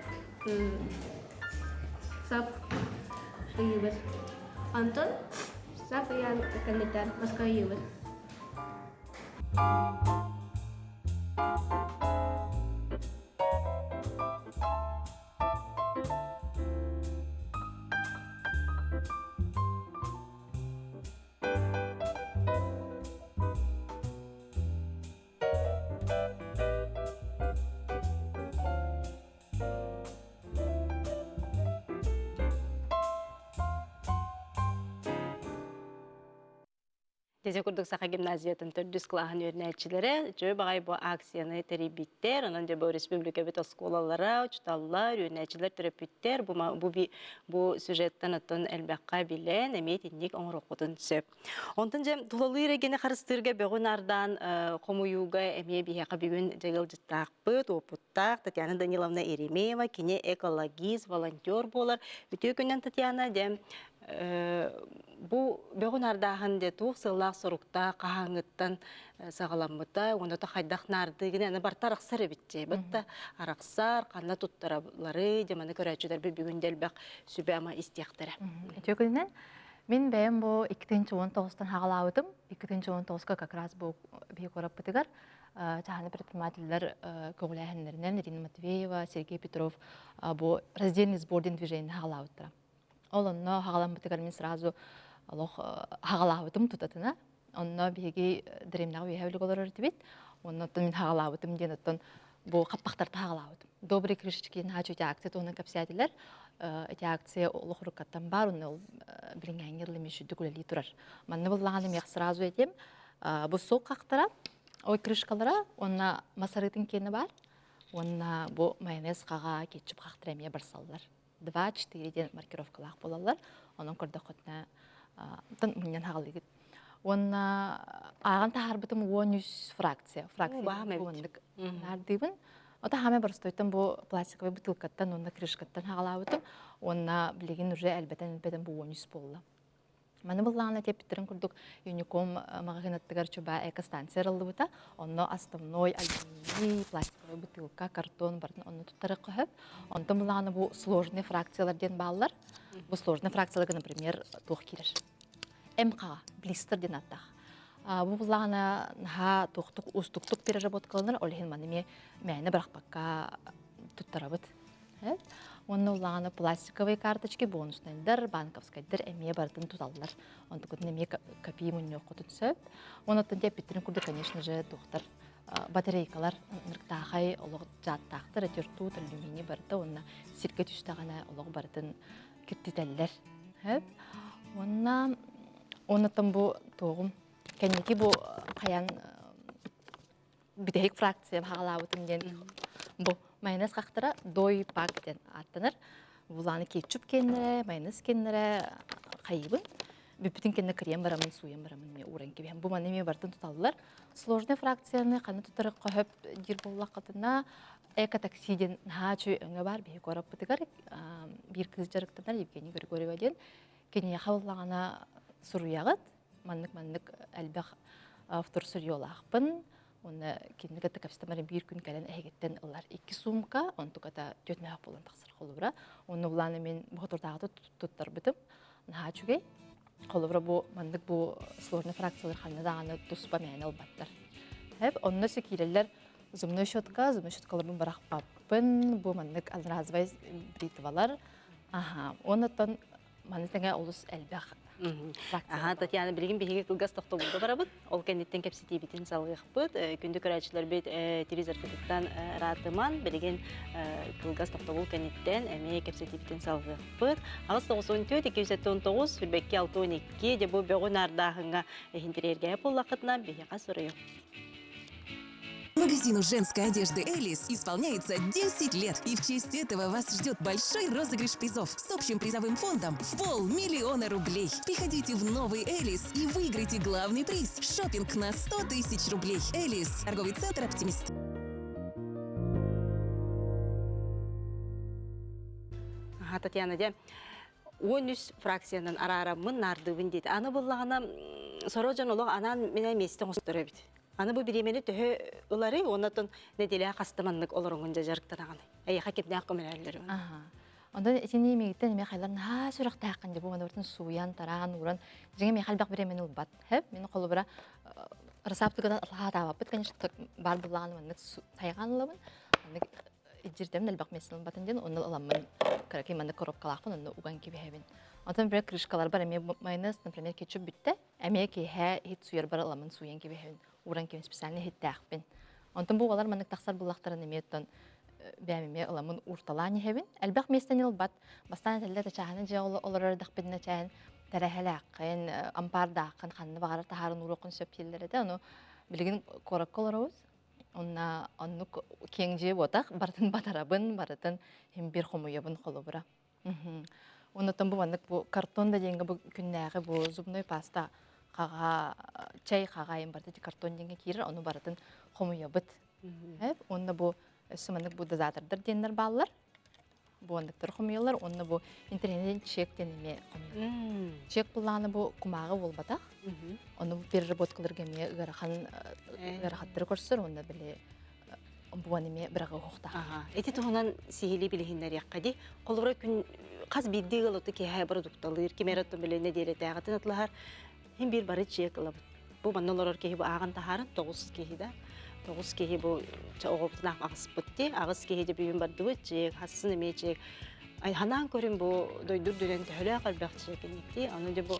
сап ыйыыбыт. Онтон сап ыйаан кэнниттэн маска ыйыыбыт. Дьэ курдук Саха гимназиятын төрдүс кылааһын үөрэнээччилэрэ үчүгэй баҕайы бу акцияны тэрийбиттэр. Онон дьэ бу республикабыт оскуолалара, учууталлар, үөрэнээччилэр, төрөппүттэр бу, бу, бу сюжеттан оттон элбэххэ билэн, эмиэ итинник оҥоруоххутун сөп. Онтон дьэ тулалыыр эйгэни харыстыырга бөҕү наардаан хомуйууга эмиэ биһиэхэ бүгүн дьэ ыалдьыттаахпыт, уопуттаах Татьяна Даниловна Еремеева, кини экологист, волонтер буолар. Үтүө күнүнэн Татьяна, дьэ Бу бөҕү наардааһын дьэ туох сыаллаах-соруктаах хаһааҥҥыттан саҕаламмыта уонна то хайдах наардыыгын аны барыта арахсар эбит дьэ батта арахсар ханна туттаралары дьэ маны көрөөччүлэрбит бүгүн да элбэх сүбэ-ама истиэхтэрэ. Үтүө күнүнэн мин бэйэм бу 2019-тан хаҕалаабытым. 2019-ка как раз бу биһи куораппытыгар чаһаны предпринимателлэр көҕүлээһиннэринэн Ирина Матвеева, Сергей Петров бу раздельный сбор диэн движение хаҕалаабыттара. Ол онно хаҕаламмытыгар мин сразу олох хаҕалаабытым тутатына. Онно биһиги дэриэбинэҕэ үөһээ бүлүк олорор этибит. Онно оттон мин хаҕалаабытым диэн оттон бу хаппахтарта хаҕалаабытым. Добрые крышечки наһаа үчүгэй акция туһунан кэпсээтилэр. Эти акция олох уруккаттан баар, онно ол билиҥҥээҥҥэ дылы эмиэ сүрдүк үлэлии турар. Манна буллаҕына эмиэ сразу этим. Бу сок хахтара, ой крышкалара уонна мас арыытын киэнэ баар. Уонна бу майонез хаҕа, кетчуп хахтара эмиэ барсаллар. 2-4 диэн маркировкалаах буолаллар. Онон көрдөххүтүнэ мунньан хаҕалыыгыт. Уонна ааҕан таһаарбытым 13 фракция. Фракция уоннык наардыыбын. Ото хаамай боростойтон бу пластиковай бутылкаттан уонна крышкаттан хаҕалаабытым. Уонна билигин уже элбэтэн-элбэтэн бу 13 буолла. Маны быллаҕына тиэппиттэрин курдук Юником маҕаһыын аттыгар чуба экостанция арыллыбыта. Онно основной алюминий, пластиковай бутылка, картон барытын онно туттарыахха сөп. Онтон былаҕына бу сложные фракциялар диэн бааллар. Бу сложные фракцияларга, например, туох киирэр? МХ, блистер диэн ааттаах. Бу былаҕына наһаа туохтук уустуктук переработкаланар, ол иһин маны эмиэ мээнэ бырахпакка туттарабыт. Уонна улаҕана пластиковые карточки бонуснайдар, банковскайдар эмиэ барытын туталлар. Онтукутун эмиэ копии мунньуоххутун сөп. Онон эппиттэрин курдук, конечно же, туохтар батарейкалар нырыктаахай олох дьааттаахтар, этертуут, алюминий барыта уонна сиргэ түстэҕинэ олох барытын киртитэллэр. Уонна оннуттан бу туоҕум кэнники бу хайан бүтэһик фракция хаҕалаабытым диэн бу майонез хахтара дой пак диэн ааттанар. Булааны кетчуп кэннэрэ, майонез кэннэрэ хайыбын. Бүппүтүн кэннэ кырыйан барамын, сууйан барамын эмиэ ууран кэбиһэн. Бу маны эмиэ барытын туталлар. Сложный фракцияны ханна тутары хөп диир буоллаххытына эко-такси диэн наһаа үчүгэй өҥө баар биһиги куораппытыгар биир кыыс дьарыктанар Евгения Григорьева диэн. Киниэхэ ыллаҕына суруйаҕыт. Маннык-маннык элбэх вторсырьелаахпын. Уонна кинини кытта кэпсэтэмэр биир күн кэлэн эһигиттэн ылар икки суумка, онтуката түөрт мөһөх буолан тахсар холобура. Онно булааны мин боотурдааҕыта туттарбытым. Наһаа үчүгэй. Холобура бу маннык бу сложный фракциялар ханна даҕаны туспа мээнэ ылбаттар. Эп онно өссө киирэллэр зубной щетка, зубной щеткаларбын бырахпаппын, бу маннык одноразовай бритвалар. Аха, оннуттан. Маны тэҥэ олус элбэх Аха, Татьяна, билигин биһиги кылгас тохтобулга барабыт. Ол кэнниттэн кэпсэтиибитин салгыахпыт. Күндү көрөөччүлэрбит телевизоргытыттан ыраатыман, билигин кылгас тохтобул кэнниттэн эмиэ кэпсэтиибитин салгыахпыт. 894 279 22 62 дьэ бу бөҕү наардааһыҥҥа иһинтириэргэһэ буоллаххытына биһиэхэ суруйуҥ. Магазину женской одежды «Элис» исполняется 10 лет. И в честь этого вас ждет большой розыгрыш призов с общим призовым фондом в полмиллиона рублей. Приходите в новый «Элис» и выиграйте главный приз – шопинг на 100 тысяч рублей. «Элис» – торговый центр «Оптимист». Ага, Татьяна, дьэ, 13 фракциянан араараммын наардыыбын диэти. Аны буллаҕына сорох дьон олох анаан минэ миэстэ оҥостор эбит. Аны бу бириэмэни төһө ыларый уонна нэдиэлэ хаста маннык олороҥун дьэ дьарыктанаҕын. Эйиэхэ кимнээх көмөлөһөллөр? Аха. Онтон итини миигиттэн эмиэ хайлар наһаа сүрэхтээххин дьэ бу манабытын сууйан, тараан, ууран дьиҥэ миэхэ элбэх бириэмэни ылбат. Хэп, мин холобура ырысааптыгынан аһаатаабаппыт, конечно, баар буллаҕына маннык сайҕаан ылабын. Маннык илдьирдэмин элбэх миэстэ ылбатын диэн онно ыламмын кыракый маннык коробкалаахпын онно уган кэбиһэбин. Онтон например крышкаларбар эмиэ майонез, например, кетчуп бүттэ. Эмиэ киэһэ иһит суйарбар ыламмын сууйан кэбиһэбин. Ууран кэбиһэн специально иһиттээхпин. Онтон бу уолар маннык тахсар буллахтарын эмиэ оттон бэйэм эмиэ ыламмын уурталаан иһэбин. Элбэх миэстэни ылбат. Бастаан этэллэр да чааһына дьиэ олорор эрдэхпитинэ чээн тэрэһэлээххин, ампаардааххын, ханна баҕарар таһааран ууруоххун сөп дииллэр этэ. Ону билигин куоракка олоробут. Онна оннук киэҥ дьиэ буотах, барытын батарабын, барытын хим бир хомуйабын холобура. Оннотон бу маннык бу картон да диэҥҥэ бу күннээҕи бу зубной паста хаҕа чай хаҕайын барыта ити картон диэҥҥэ киирэр, ону барытын хомуйабыт. Онно бу өссө маннык бу дозатордар диэннэр бааллар. Бу оннуктары хомуйаллар, уонна бу интернетин чек диэн эмиэ хомуйаллар. Чек былаана бу кумааҕы буолбатах. Ону переработкаларга эмиэ ыарахан ыарахаттары көрсөр, уонна били буан эмиэ быраҕы уһуктаах. Ити туһунан сиһилии билиһиннэриэххэ дии. Холобура күн хас биирдии ыал оту киэһэ продукталыыр, ким эрэ оттон били нэдиэлэтээҕитин атлаһар. Хин биир бары чек ылабыт. Бу манна олорор киһи бу ааҕан таһааран тоҕус киһи да. Тоҕус киһи бу оҕобутун аҕыспыт дии. Аҕыс киһи де бүгүн бардыбыт чек, хассын эмиэ чек. Ай ханаан көрүн бу дойду үрдүнэн төһөлөөх элбэх чек инникти. Аны де бу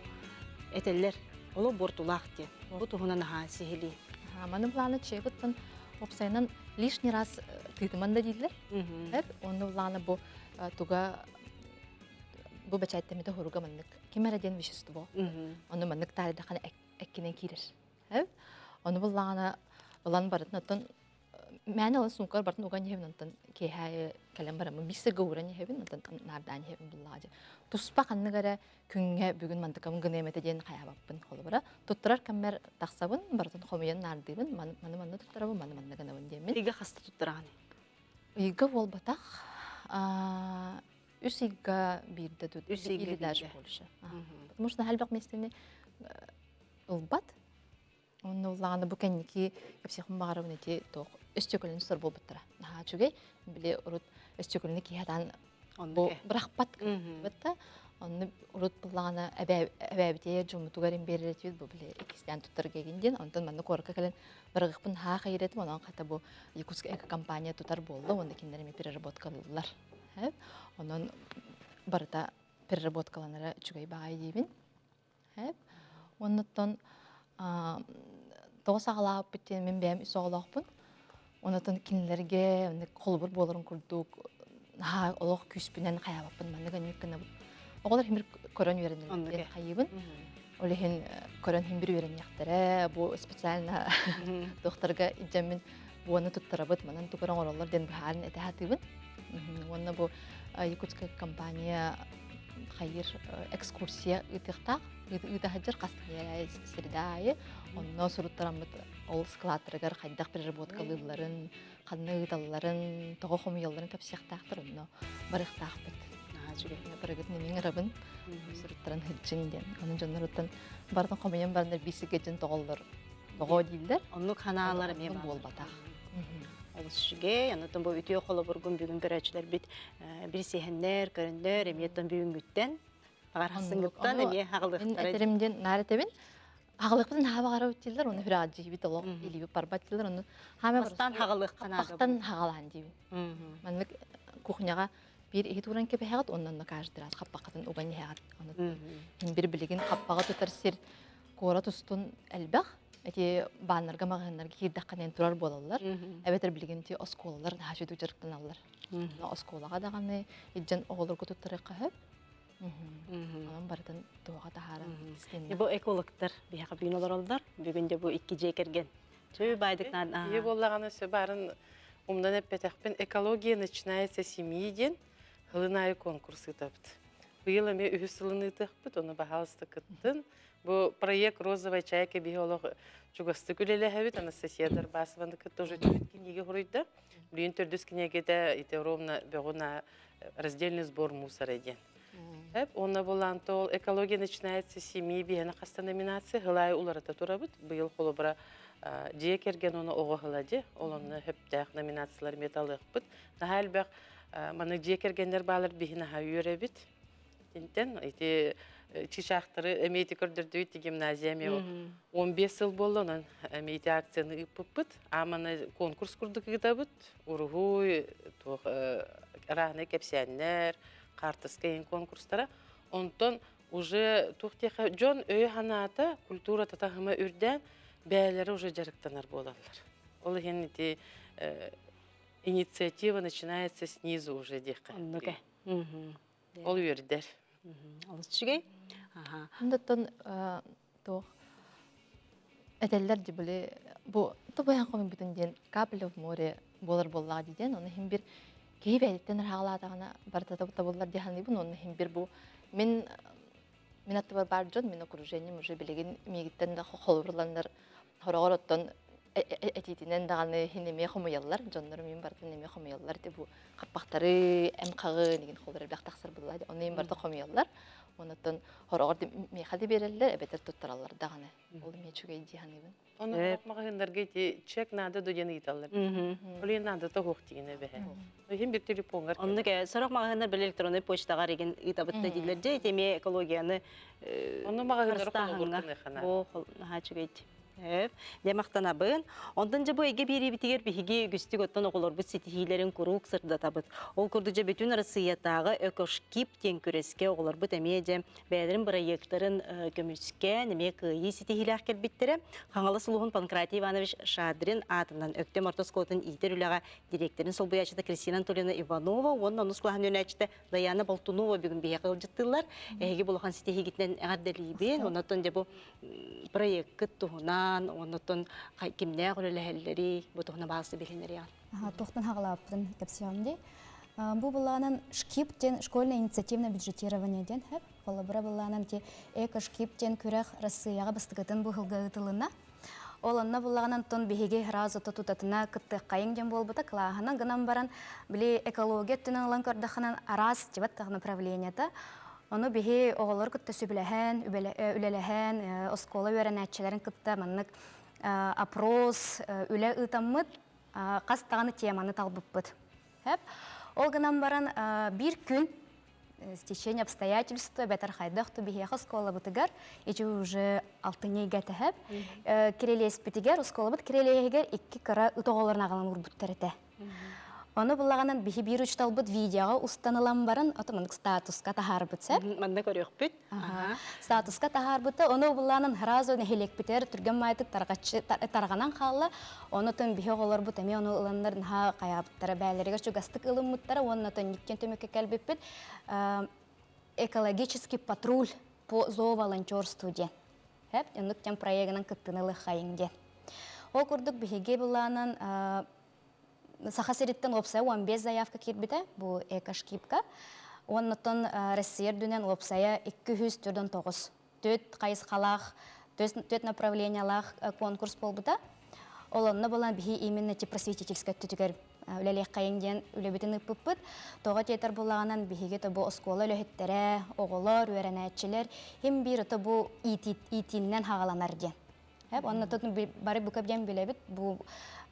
этэллэр оло буортулаах диэн. Бу туһунан аһаа сиһилии. Маны былааны чегыттан опсайынан лишний раз тыытыман да дииллэр. Онну былааны бу туга бу бэчээттэммитэ хоруга маннык ким эрэ диэн вещество. Ону маннык таарыйдаххына эккинэн киирэр. Ону буллаҕына ылан барытын оттон мээнэ ылан суумкар барытын уган иһэбин онтон киэһэ кэлэн бараммын биир сиргэ ууран иһэбин онтон наардаан иһэбин буллаҕа дьэ. Туспа ханнык эрэ күҥҥэ бүгүн мантыкабын гыныам этэ диэн хайаабаппын холобура. Туттарар кэммэр тахсабын, барытын хомуйан наардыыбын, маны манна туттарабын, маны манна гынабын диэммин. Ыйга хаста туттараҕын? Ыйга буолбатах. Үс ыйга биирдэ тут, Үс ыйга или даже биирдэ. больше. Потому что элбэх миэстэни ылбат. Онно улаҕана бу кэнники кэпсиэхпин баҕарабын ити туох өстөкөлүн сор буолбуттара. Наһаа үчүгэй. Били урут өстөкөлүнү киһи атаан бу бырахпат да онно урут буллаҕына эбээбитигэр дьоммутугар имбиэрэр этибит бу били иккистээн туттарга эгин диэн онтон манна куоракка кэлэн бырагыхпын хаах этим онон хата бу Якутская экокомпания тутар буолла уонна кинилэр эмиэ переработкалыыллар онон барыта переработкаланара үчүгэй баҕайы диибин Оннуттан тоҕо саҕалаабыппыт диэн мин бэйэм үс оҕолоохпун. Оннуттан кинилэргэ оннук холобур буоларын курдук наһаа олох күүспүнэн хайаабаппын маннык анньык гынабын. Оҕолор химир көрөн үөрэнэллэр диэн хайыыбын. Ол иһин көрөн химбир үөрэниэхтэрэ. Бу специально туохтарга илдьэммин буону туттарабыт, манан тугу оҥороллор диэн быһааран этэ сатыыбын. Уонна бу Якутская компания хайыр экскурсия ыытыахтаах ыыта сылдьар хас среда аайы онно суруттараммыт ол складтарыгар хайдах переработкалыылларын ханна ыыталларын тоҕо хомуйалларын кэпсиэхтээхтэр онно барыахтаахпыт барыгытын эмиэ ыҥырабын суруттаран сылдьыҥ диэн ону дьонноруттан барытын хомуйан бараннар биир дьон тоҕоллор тоҕо дииллэр оннук ханаалар эмиэ буолбатах олус үчүгэй онтон бу үтүө холобургун бүгүн көрөөччүлэрбит билсиһэннэр көрөннөр эмиэ оттон бүгүҥҥүттэн баҕар хассыҥҥыттан эмиэ хаҕылыахтара этерим диэн наар этэбин хаҕылыахпытын наһаа баҕарабыт дииллэр ону хүрээҕ дьиибит олох илиибит барбат дииллэр ону хаамай бастаан хаҕылыахха наада хаҕалаан диибин маннык кухняҕа. Биир иһит ууран кэбиһэҕит уонна онно каждый раз хаппаххытын уган иһэҕит. Ону иһин бир билигин хаппаҕы тутар сир куорат устун элбэх. Эти бааннарга маҕаһыыннарга киирдэххинэ турар буолаллар. Эбэтэр билигин ти оскуолалар наһаа үчүгэй дьарыктаналлар. Оскуолаҕа даҕаны илдьэн оҕолорго туттарыахха сөп. Онон барытын туоҕа таһааран Бу экологтар биһиэхэ бүгүн олороллор. Бүгүн де бу икки дьиэ кэргэн. Чөй байдык Ийэ буоллаҕына сөп баарын умнан эппэтэхпин экология начинается с семьи диэн сылын аайы конкурс ыытабыт. Быйыл эмиэ үһүс сылын ыытыахпыт, ону баһаалыста кыттын. Бу проект «Розовая чайка» биһи олох чугастык үлэлэһэбит. Анастасия Дарбасованы кытта уже төрүт кинигэ суруйда. Билигин төрдүс кинигэтэ ити ровно бөҕүн раздельный сбор мусора диэн. Эп, онно булан ол экология начинается с семьи биһэни хаста номинация хылай уларата турабыт. Быйыл холобура дьиэ кэргэн оны оҕо хыла дьи, ол онно хөптөөх номинациялар металлыахпыт. Наһаа элбэх маны дьиэ кэргэннэр баалар биһи наһаа үөрэбит. Итинтэн ити чычаахтары эмиэ ити көрдөрдүбүт гимназия эмиэ 15 сыл буолла онон эмиэ ити акцияны ыыппыппыт. Ааманы конкурс курдук ыытабыт. Уруһуй, туох разные кэпсээннэр, хаартыска иһин конкурстара. Онтон уже туох диэхэ дьон өйө-санаата, культурата таһыма үрдээн, бэйэлэрэ уже дьарыктанар буолаллар. Ол иһин ити инициатива начинается снизу уже диэххэ. Оннук э. Ол үөрдэр. Олус үчүгэй. Оттон туох этэллэр дии били бу тобойан хомуйбутун диэн капля в море буолар буоллаҕа дии диэн ону иһин бир киһи бэйэтиттэн ыраахалаатаҕына барыта табыллар дии саныыбын уонна иһин бир бу мин мин аттыбар баар дьон мин окружением уже билигин миигиттэн да холобурланнар хороҕор оттон этиитинэн даҕаны иһин эмиэ хомуйаллар дьоннорум мин барытын эмиэ хомуйаллар ити бу хаппахтары эм хаҕы нигин холор элбэх тахсар буолла ону им барыта хомуйаллар онуттан хороҕор миэхэ да биэрэллэр эбэтэр туттараллар даҕаны ол эмиэ үчүгэй дии саныыбын Ону маҕаһыыннарга ити чек наада до диэн ыйыталлар. Ол наада тоһуох диэн эбэһэ. Иһин бир телефоҥҥар. Оннук сорох маҕаһыыннар били электронный почтаҕа реген ыытабыт да дииллэр дьэ ити эмиэ экологияны Онно маҕаһыыннары холобур Бу наһаа үчүгэй Эп, дьэ махтанабын. Онтон дьэ бу эйгэ биэриибитигэр биһиги үгүстүк оттон оҕолорбут ситиһиилэрин куруук сырдатабыт. Ол курдук дьэ бүтүн Арассыыйатааҕы Экошкип диэн күрэскэ оҕолорбут эмиэ дьэ бэйэлэрин бырайыактарын көмүскээн эмиэ кыайыы ситиһиилээх кэлбиттэрэ. Хаҥалас улууһун Панкратий Иванович Шадрин аатынан Өктөм орто оскуолатын иитэр үлэҕэ дириэктэрин солбуйааччыта Кристина Анатольевна Иванова уонна онус кылааһын үөрэнээччитэ Даяна Болтунова бүгүн биһиэхэ ыалдьыттыыллар. Эһиги бу улахан ситиһиигитинэн эҕэрдэлиибин. Оннотон дьэ бу проеккыт туһунан, оннотон кимнээх үлэлэһэллэрий, бу туһунан баалсы билинэриэҕин. Туохтан хаҕалаабыппытын кэпсиэҕим дии. Бу былаанан ШКИП диэн школьное инициативное бюджетирование диэн хэп. Холобура былаанан ти эко-ШКИП диэн күрэх Россияҕа бастакытын бу сылга ыытылынна. Ол онно буллаҕынан тон биһиги сразу тутатына кыттыаххайыҥ диэн буолбута кылааһынан гынан баран били экология өттүнэн ылан көрдөххүнэн араас тибат направлениета Ону биһи оҕолору кытта сүбэлэһэн, үлэлэһэн, оскуола үөрэнээччилэрин кытта маннык опрос, үлэ ыытаммыт, хас даҕаны теманы талбыппыт. Ол гынан баран биир күн стечение обстоятельства бэтэр хайдах ту биһиэхэ оскуолабытыгар ити уже алтынньы ыйга тэһэп кирэлиэспитигэр оскуолабыт кирэлиэһигэр икки кыра ыт оҕолорун аҕалан уурбуттар этэ Ону буллаҕынан биһи биир учууталбыт видеоҕа устан ылан баран, ото маннык статуска таһаарбыт сөп. Манна көрүөхпүт. Статуска таһаарбыта, ону буллаанан сразу нэһилиэкпитигэр түргэн маайтык тарҕаччы тарҕанан хаалла. Ону тон биһи оҕолорбут эмиэ ону ыланнар наһаа хайаабыттара, бээлэригэр чугастык ылыммыттара уонна тонниктен түмүккэ кэлбиппит. Экологический патруль по зооволонтерству диэн. Хэп, оннук тем проегынан кыттыны ылыххайыҥ диэн. Ол курдук биһиги былаанан Саха сириттэн уопсайа 15 заявка киирбитэ бу экошкипка. Оннуттан Россия үрдүнэн уопсайа 249 төрт хайысхалаах, төрт направлениялаах конкурс буолбута. Ол онно буолан биһи именно просветительскай өттүтүгэр үлэлиэххэйиҥ диэн үлэбитин ыыппыппыт. Тоҕо тиэтэр буллаҕынан биһиги то бу оскуола үлэһиттэрэ, оҕолор, үөрэнээччилэр хим биир ото бу иитииннэн хаҕаланар диэн. Онно тут бары бука диэн билэбит бу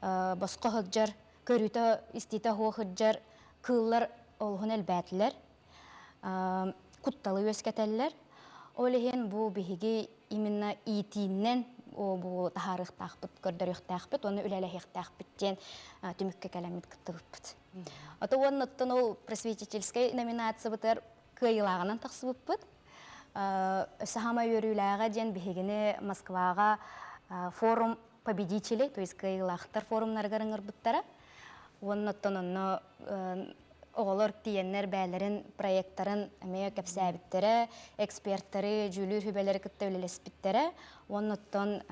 босхо сылдьар, көрүүтэ истиитэ суох сылдьар кыыллар олуһун элбээтилэр, кутталы үөскэтэллэр. Ол иһин бу биһиги именно иитииннэн бу таһаарыахтаахпыт, көрдөрүөхтээхпит уонна үлэлэһиэхтээхпит диэн түмүккэ кэлэммит кыттыбыппыт. Ото уонна ол просветительскай номинациябытыгар кыайыылааҕынан тахсыбыппыт. Өссө хаама үөрүүлээҕэ диэн биһигини Москваҕа форум победителей, то есть кыайыылаахтар форумнарыгар ыҥырбыттара. Уонна оттон онно оҕолор тиийэннэр бэйэлэрин проекттарын эмиэ кэпсээбиттэрэ, экспертэри, дьүүлүүр сүбэлэри кытта үлэлэспиттэрэ. Уонна оттон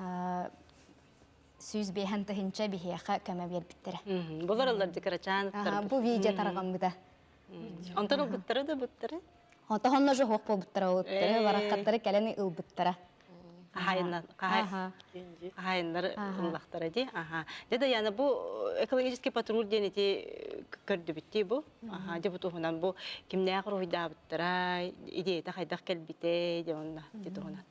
105 тыһыынча биһиэхэ көмө биэрбиттэрэ. Булар ыллар декорачаан. Бу видео тарҕаммыта. Онтон ылбыттара да быттары? Онтон же хоох буолбуттара ылыттары, барахаттары кэлэн ылбыттара. Хаһайыннар ыллахтара ди. Аха. Дьэ Даяна бу экологический патруль диэн ити көрдүбүттии бу. Аха, дьэ бу туһунан бу кимнээх уруһуйдаабыттара, идеята хайдах кэлбитэ дьэ онно ити туһунан.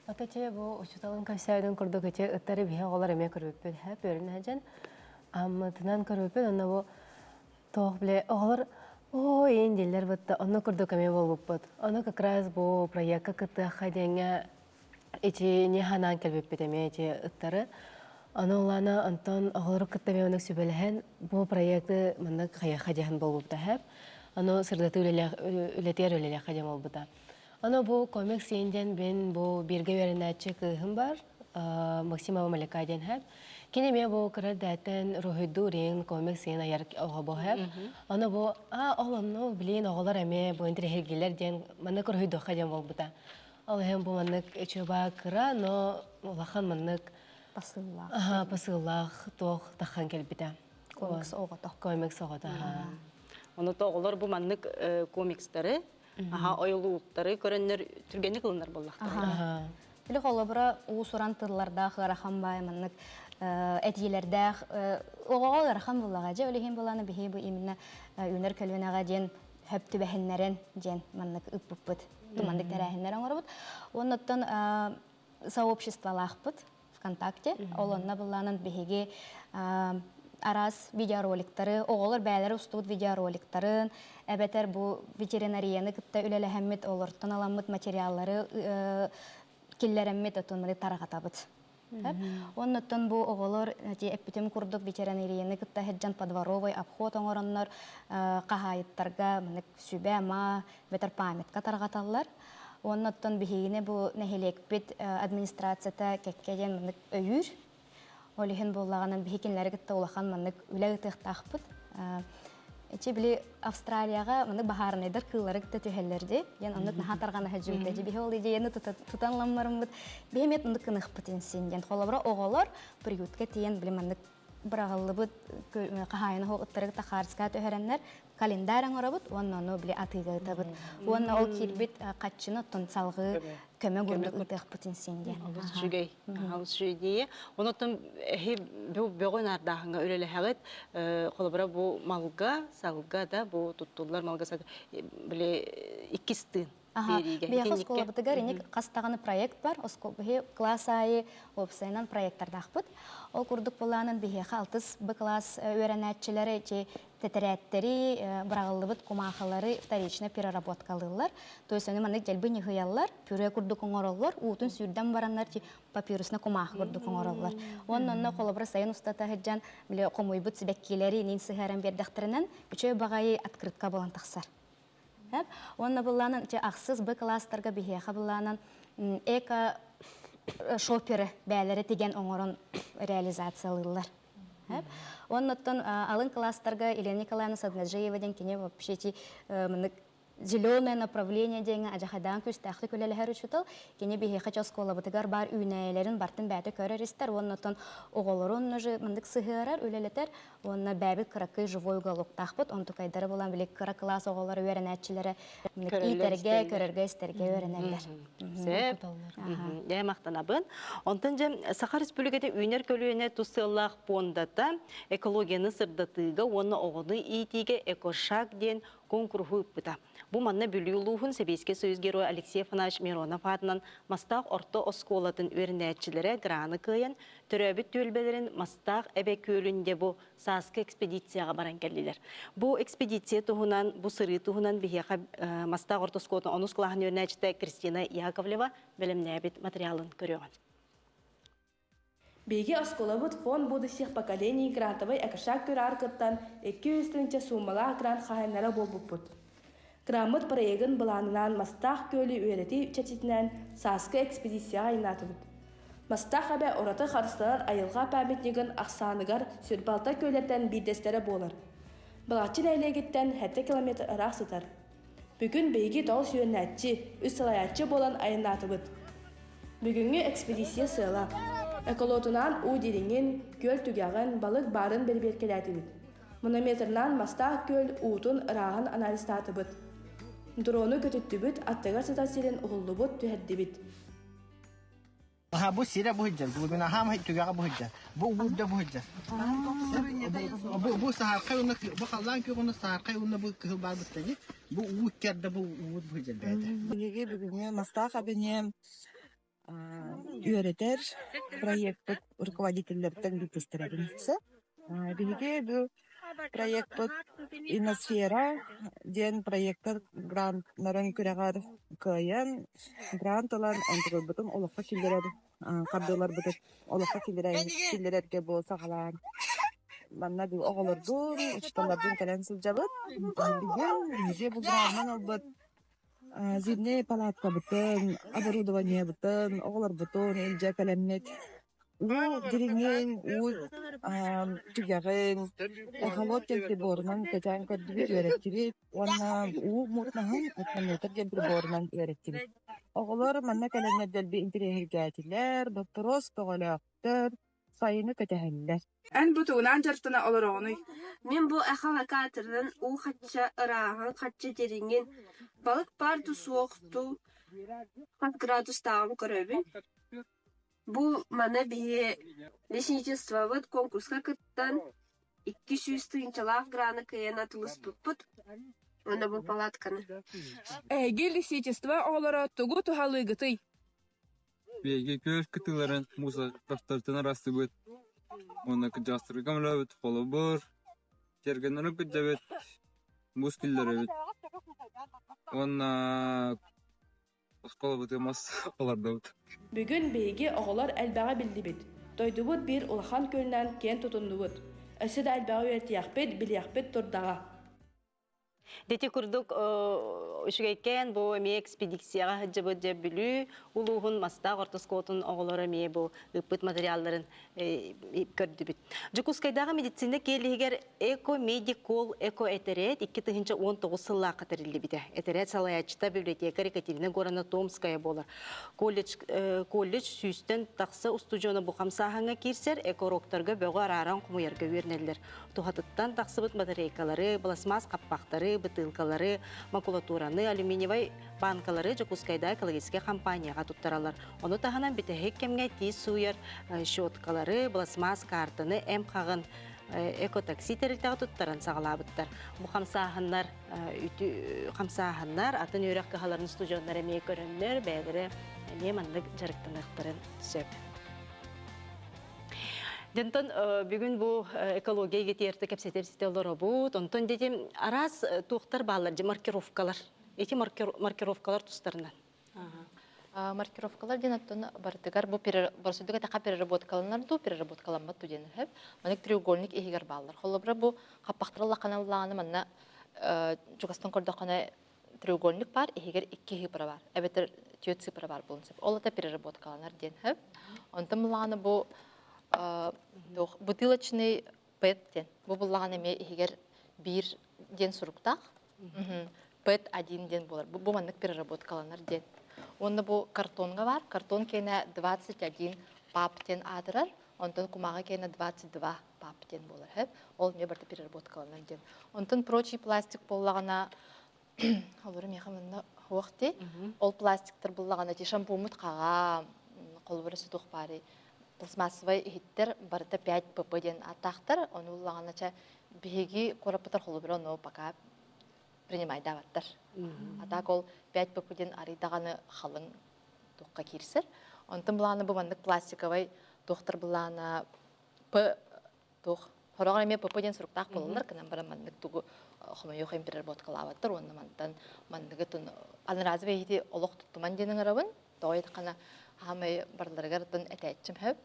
Ата чэ бу учуталын көсөөдүн курдук ити ыттары биһи оҕолор эмиэ көрбүппүт һэ пөрүн хажан аммытынан көрбүппүт онно бу Тоох биле оҕолор оо иин дииллэр бытта онно курдук эмиэ буолбуппут. Ону как раз бу проекка кыттыахха диэҥҥэ ичини ханаан кэлбиппит эмиэ ити ыттары. Аны улаана онтон оҕолору кытта эмиэ оннук сүбэлэһэн бу проекты маннык хайыахха диэн буолбута хэп. Аны сырдатыы үлэтигэр үлэлиэххэ диэн буолбута. Аны бу комикс иин диэн мин бу бииргэ үөрэнээччи кыыһым бар, Максимова Малика диэн хэп. Кини эмиэ бу кыра эрдэттэн уруһуйдуур иин комикс иин айар оҕо бу хэп. Аны бу а ол онно билин оҕолор эмиэ бу интириэһиргииллэр диэн маннык уруһуйдуохха диэн буолбута. Ол иһин бу маннык үчүгэй кыра, но улахан маннык посыллаах. Аха, посыллаах туох тахан кэлбитэ. Комикс оҕото. Комикс оҕото. Ону оҕолор бу маннык комикстары Аха, ойулууктары көрөннөр түргэнник ылынар буоллахтара. Били холобура уус-уран тыллардаах ыарахан баай маннык этиилэрдээх оҕоҕо ыарахан буллаҕа дьэ ол иһин буланы биһи бу именно үүнэр көлүөнэҕэ диэн хөп түбэһиннэрэн диэн маннык ыппыппыт туманнык тэрээһиннэр оҥоробут уоннаттан сообществолаахпыт ВКонтакте. Ол онно былаанан биһиги араас видеороликтары, оҕолор бэйэлэрэ устубут видеороликтарын, эбэтэр бу ветеринарияны кытта үлэлэһэммит, олортон аламмыт материаллары киллэрэммит отун тарҕатабыт. Оннуттан бу оҕолор эппитим курдук ветеринарияны кытта сылдьан подворовый обход оҥороннор хаһаайыттарга сүбэ-ама, бэтэр памятка тарҕаталлар. Уонна оттон биһигини бу нэһилиэкпит администрацията кэккэ диэн маннык өйүүр. Ол иһин буоллаҕынан биһи кинилэри кытта улахан маннык үлэ ыытыахтаахпыт. Ичи били Австралияҕа маннык баһаарынайдар кыыллары кытта түһэллэр дии. Диэн оннук наһаа тарҕана сылдьыбыта. Дьи биһи ол идеяны тутан ламмарыммыт. Биһи эмиэ оннук кыныхпыт инсин диэн. Холобура оҕолор приютка тиийэн били маннык быраҕыллыбыт хаһаайына суох ыттары кытта хаарыска түһэрэннэр календарь оҥоробут уонна ону били атыыга ыытабыт. Уонна ол киирбит хаччыны оттон салгыы көмө курдук ыытыахпытын син диэн. Олус үчүгэй. Олус үчүгэй идея. Онон эһи бу бөҕө наардааһыҥҥа үлэлэһэҕит. Холобура бу малга, салга да бу туттуллар малга били иккис тыын биэриигэ. Биһиэхэ оскуолабытыгар иник хас даҕаны проект бар. Биһи класс аайы уопсайынан проекттардаахпыт. Ол курдук былаанын биһиэхэ алтыс Б класс үөрэнээччилэри чи тэтэрээттэри, быраҕыллыбыт кумаахылары вторично переработкалыыллар. То есть ону маннык дьэлби ньыһыйаллар, пюре курдук оҥороллор, уутун сүүрдэн бараннар ти папирусна кумаахы курдук оҥороллор. Уонна онно холобура сайын устата сылдьан били хомуйбут сибэккилэри иниин сыһыаран биэрдэхтэринэн үчүгэй баҕайы открытка буолан тахсар. Уонна былаанан ахсыс Б класстарга биһиэхэ былаанан эко шоперы бээлэри тигэн оҥорон реализациялыыллар. Оннуттан алын класстарга Елена Николаевна Саднаджиева диэн кини вообще ити маннык зеленое направление диэҥҥэ адьахайдаан күүстээхтик үлэлэһэр учуутал. Кини биһиэхэ чэ оскуолабытыгар баар үүнээйилэрин бартын бэйэтэ көрөр истэр уонна оттон оҕолорун уже маннык сыһыарар, үлэлэтэр Уонна бэйэбит кыракый живой уголоктаахпыт, онтукайдары булан били кыра кылаас оҕолоро үөрэнээччилэрэ иитэргэ, көрөргө, истэргэ үөрэнэллэр. Сөп. Дьэ махтанабын. Онтон дьэ Саха Республиката үүнэр көлүөнэ тус сыаллаах пуондата экологияны сырдатыыга уонна оҕону иитиигэ Экошаг диэн куонкуруһу ыыппыта. Бу манна Бүлүү улууһун Сэбиэскэй Союз Геройа Алексей Афанасьевич Миронов аатынан Мастаах орто оскуолатын үөрэнээччилэрэ граны кыайан, төрөөбүт түөлбэлэрин Мастаах эбэ күөлүн дьэ бу сааскы экспедицияҕа баран кэллилэр. Бу экспедиция туһунан, бу сырыы туһунан биһиэхэ Мастаах орто оскуолатын онус кылааһын үөрэнээччитэ Кристина Яковлева бэлэмнээбит материалын көрүөҕүн. Биһиги оскуолабыт Фонд будущих поколений грантовай экошаг күрэҕэр кыттан 200 тыһыынча суумалаах грант хаһаайыннара буолбуппут. Граммыт проегын былаанынан Мастаах күөлү үөрэтии чэрчитинэн сааскы экспедицияҕа айаннаатыбыт. Мастаах эбэ ураты харыстанар айылҕа памятнигын ахсааныгар сүрбалта күөллэртэн биирдэстэрэ буолар. Балаччы нэһилиэгиттэн 7 километр ыраах сытар. Бүгүн биһиги тоҕус үөрэнээччи, үс салайааччы буолан айаннаатыбыт. Бүгүҥҥү экспедиция сыала эколотунаан уу дириҥин, күөл түгэҕин, балык баарын бэрэбиэркэлээтибит. Манометрынан Мастаах күөл уутун ырааһын анализтаатыбыт. Дрону көтүттүбүт, аттыгар сытар сирин уһуллубут, түһэрдибит. Аха бу сирэ бу сылдьар, глубинаһа түгэҕэ бу сылдьар, бу уурда бу сылдьар. Бу бу саһархай уонна бу халлаан күөх уонна саһархай уонна бу кыһыл баар быттаги. Бу уу икки бу уут бу сылдьар бэйэтэ. Биһиги бүгүҥҥү Мастаах эбэниэ үөрэтэр проекпыт руководителлэртэн биирдэстэрэ сөп. Биһиги бу проекпыт Инносфера диэн проектар граннарын күрэҕэр кыайан, грант ылан онтукайбытын олоххо киллэрэр хардыыларбытын олоххо киллэрэргэ бу саҕалаан манна бу оҕолордуун, учууталлардыын кэлэн сылдьабыт. Бүгүн биһиги бу гранынан ылбыт Зимнэй палаткабытын, оборудованиебытын, оҕолорбутун илдьэ кэлэммит уу дириҥин, уу түгэҕин, эхолот диэн приборунан кэтээн көрдүбүт, үөрэттибит уонна уу мутнаһын мутнометр диэн приборунан үөрэттибит. Оҕолор манна кэлэннэр дэлби интэриэһиргээтилэр, боппуруос көҕөлөөхтөр, сайыны кэтэһэллэр. Эн бу тугунан дьарыктана олороҕунуй? Мин бу эхолокаторынан уу хачча ырааҕын, хачча дириҥин, балык баар дуу суох дуу, хас градустааҕын көрөбүн. Бу маны биһи лесничествобыт конкурска кыттан 200 тыһыынчалаах граны кыайан атылыспыппыт уонна бу палатканы. Эһиги лесничество оҕолоро тугу туһалыыгытый? Биһиги күөл кытыыларын муус тахтартан арастыбыт уонна кырдьаҕастарга көмөлөөбүт холобур, тиэргэннэри кырдьабыт, муус киллэрэбит уонна оскуолабытыгар мас олордобут. Бүгүн биһиги оҕолор элбэҕи биллибит. Дойдубут биир улахан күөлүнэн киэн тутуннубут. Өссө да элбэҕи үөрэтиэхпит, билиэхпит турдаҕа. Дити курдук үчүгэйкээн бу эмиэ экспедицияҕа сылдьыбыт дьэ Бүлүү улууһун Мастаах орто оскуолатын оҕолоро эмиэ бу ыыппыт материалларын көрдүбүт. Дьокуускайдааҕы медицина киэлиһигэр Эко-медикол эко-этэрээт 2019 сыллаахха тэриллибитэ. Этэрээт салайааччыта библиотекарь Екатерина Горана Томская буолар. Колледж, колледж сүүстэн тахса устудьуона бу хамсааһыҥҥа киирсэр, эко-уроктарга бөҕү арааран хомуйарга үөрэнэллэр. Туһатыттан тахсыбыт батарейкалары, пластмасс хаппахтары, бытыылкалары, макулатураны, алюминиевай банкалары Дьокуускайдааҕы экологическай компанияҕа туттараллар. Ону таһынан бүтэһик кэмҥэ тиис сууйар щеткалары, пластмасс картаны, эмп хаҕын экотакси тэрилтэҕэ туттаран саҕалаабыттар. Бу хамсааһыннар хамсааһыннар атын үөрэх кыһаларын устудьуоннара эмиэ көрөннөр, бэйэлэрэ эмиэ маннык дьарыктаныахтарын сөп. Дентон бүгүн бу экология гетиэрте кэпсэтэр сите олоробут. Онтон дедим араас туохтар бааллар же маркировкалар. Эти маркировкалар тустарынан. Маркировкалар диэн оттон барытыгар бу барсудуга таха переработкаланар дуу, переработкаламмат дуу диэн сөп. Манык треугольник иһигэр бааллар. Холобура бу хаппахтара лаханаллааны манна чугастан көрдөххүнэ треугольник баар, иһигэр икки цифра баар, эбэтэр түөрт цифра баар буолуон сөп. Ол это переработкаланар диэн сөп. Онтон буллаҕына бу бутылочный ПЭТ диэн. Бу буллаҕына эмиэ иһигэр биир диэн суруктаах. ПЭТ один диэн буолар. Бу маннык переработкаланар диэн. Уонна бу картонга бар. Картон киэнэ 21 пап диэн аатырар. Онтон кумааҕы киэнэ 22 пап диэн буолар. Сөп. Ол эмиэ барыта переработкаланар диэн. Онтон прочий пластик буоллаҕына олору миэхэ манна суох дии. Ол пластиктар буллаҕына ти шампуммут хаҕа, холобура сутух баары пластмассовай иһиттэр барыта 5 пп диэн ааттаахтар. Ону буллаҕына чэ биһиги куораппытар холобура ону пока принимайдаабаттар. А так ол 5 пп диэн арый даҕаны халыҥ туохха киирсэр. Онтон былаана бу маннык пластиковай туохтар былаана П туох хороҕор эмиэ ПП диэн суруктаах буолаллар гынан баран маннык тугу хомойуох иһин переработкалаабаттар уонна мантан манныгы тун одноразовый иһити олох туттуман диэн ыҥырабын тоҕо диэтэххинэ хаамай барыларыгар тун этээччим сөп.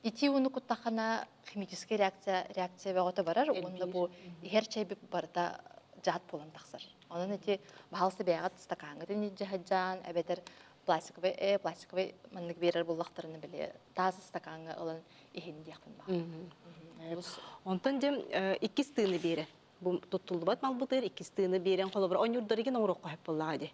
Ити ууну куттаххына химическэй реакция реакция бөҕөтө барар уонна бу иһэр чэйбит барыта дьаат буолан тахсар. Онон ити баһаалыста бэйэҕит стакаҥҥытын илдьэ сылдьан эбэтэр пластиковый пластиковый маннык биэрэр буллахтарына били таас стакаҥҥа ылан иһин диэхпин баҕар. Онтон дьэ иккис тыыны биэрэр. Бу туттуллубат малбытыгар иккис тыыны биэрэн холобура онньуурдарыгын оҥоруохха сөп буоллаҕа дии.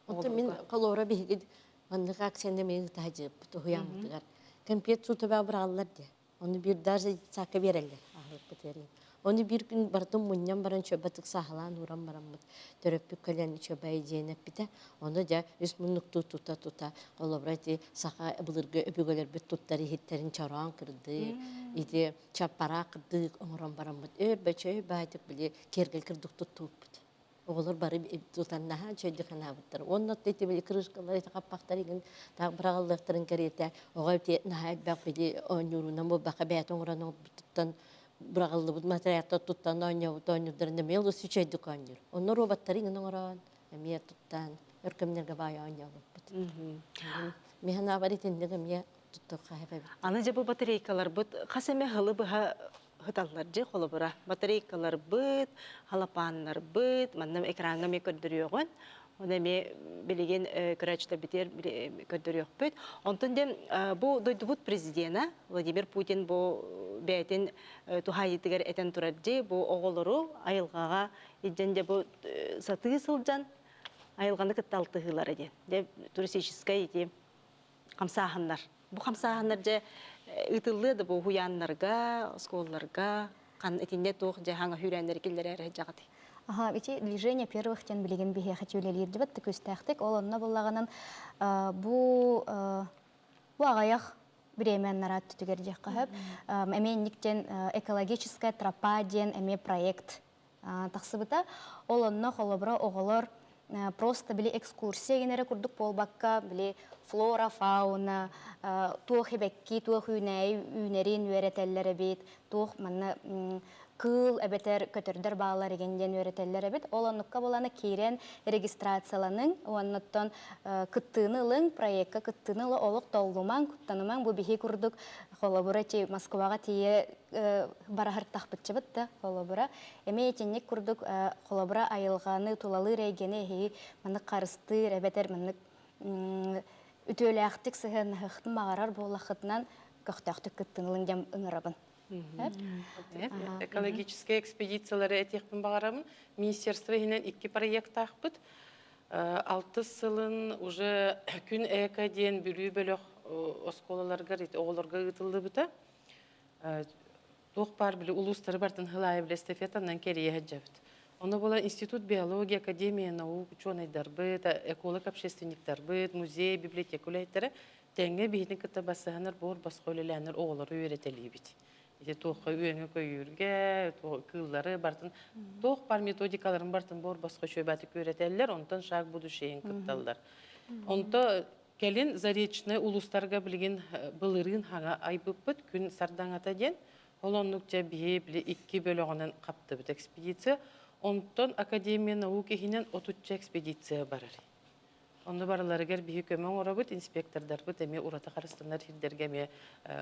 Оттон мин холобура биһиги маннык акцияны эмиэ ыытаһдьыппыт уһуйааммытыгар. Кэмпиэт суутабаа быраҕаллар дии. Ону биир даже саакка биэрэллэр аһылыкпыт ыарыын. Ону биир күн барытын мунньан баран чөбө сааһылаан ууран бараммыт төрөппүт кэлэн үчүгэй диэн эппитэ. Ону дьэ үс муннуктуу тута-тута холобура ити саха былыргы өбүгэлэрбит туттар иһиттэрин чороон кырдык, ити чаппараак кырдык оҥорон бараммыт өр бөчөй баайтык били киэргэл кырдык туттубуппут. Оҕолор бары тутаннаһан чөйдүк санаабыттар. Уонна ити били крышкалар ити хаппахтар игин таах быраҕыллыахтарын кэриэтэ оҕо ити наһаа элбэх били оонньуурунан буолбакка бэйэтэ оҥорон оҥорбутуттан быраҕыллыбыт материалтан туттан оонньообут оонньуурдарын эмиэ олус үчүгэйдик оонньуур. Онно роботтары игин оҥорон эмиэ туттан өр кэмнэргэ баай оонньообуппут. Мин санаабар итинник эмиэ туттуохха сөп эбит. Аны дьэ бу батарейкаларбыт хас эмэ сылы быһа ыталлар дьэ холобура батарейкаларбыт, халапааннарбыт, манна экраҥҥа эмиэ көрдөрүөҕүн. Оны эмиэ билигин көрөөччүлэрбитигэр көрдөрүөхпүт. Онтон дьэ бу дойдубут президенэ Владимир Путин бу бэйэтин туһаайыытыгар этэн турар дьи бу оҕолору айылҕаҕа илдьэн дьэ бу сатыы сылдьан айылҕаны кытта алтыһыылара диэн. Дьэ туристическай ити хамсааһыннар. Бу хамсааһыннар дьэ ыытыллыа да бу уһуйааннарга, оскуолаларга хан итиннэ туох дьэ хаҥа хүүрээннэри киллэрээр сылдьаҕытый? Аха, ити движение первых диэн билигин биһиэхэ үлэлиирдибит күстээхтик. Ол онно буллаҕынан бу бу аҕыйах бириэмэ түтүгэр диэххэ сөп. Эмиэ инник диэн экологическая тропа диэн эмиэ проект тахсыбыта. Ол онно холобура оҕолор просто били экскурсия генере курдук буолбакка, били флора, фауна, туох ибэкки, туох үүнээйи үүнэрин үөрэтэллэр эбит, туох манна кыыл эбэтэр көтөрдөр баалар игин диэн үөрэтэллэр эбит. Ол оннукка булана киирэн регистрацияланыҥ, уоннаттан кыттыыны ылыҥ, проекка кыттыыны ыла олох толлумаҥ, куттанымаҥ. Бу биһи курдук холобура ти Москваҕа тиийэ бараһыртахпытчыбыт да холобура эмиэ итинник курдук холобура айылҕаны тулалыыр эйгэни эһиги маннык харыстыыр эбэтэр маннык үтүөлээхтик сыһыаннаһыахтын баҕарар буоллаххытынан көхтөөхтүк кыттынылын диэн ыҥырабын. Экологическай экспедициялары этиэхпин баҕарабын. Министерство иһинэн икки проектаахпыт. Алтыс сылын уже Күн эко диэн Бүлүү бөлөх оскуолаларыгар оҕолорго ыытыллыбыта. Туох баар били улуустары бартын хылаайы били эстафетанан кэрийэ сылдьабыт. Ону була Институт биологии, Академия наук учуонайдарбыт, эколог общественниктарбыт, музей, библиотека үлэһиттэрэ тэҥҥэ биһитин кытта бассаһанар буор босхо үлэлээннэр оҕолору үөрэтэлиибит. Ити туохха үөҥэ көйүүргэ, кыыллары бартын туох бар методикаларын бартын буор босхо үчүгэйбатык үөрэтэллэр, онтон шаг будущее кытталлар. Онто Кэлин Заречнай улуустарга билигин былырыын хаҥа айбыппыт күн сардаҥата диэн. Ол оннук дьэ биһи били икки бөлөҕүнэн хаптыбыт экспедиция. Онтон Академия наук иһинэн отучча экспедиция барар. Онно барыларыгар биһи көмө оҥоробут, инспектордарбыт эмиэ ураты харыстанар сирдэргэ эмиэ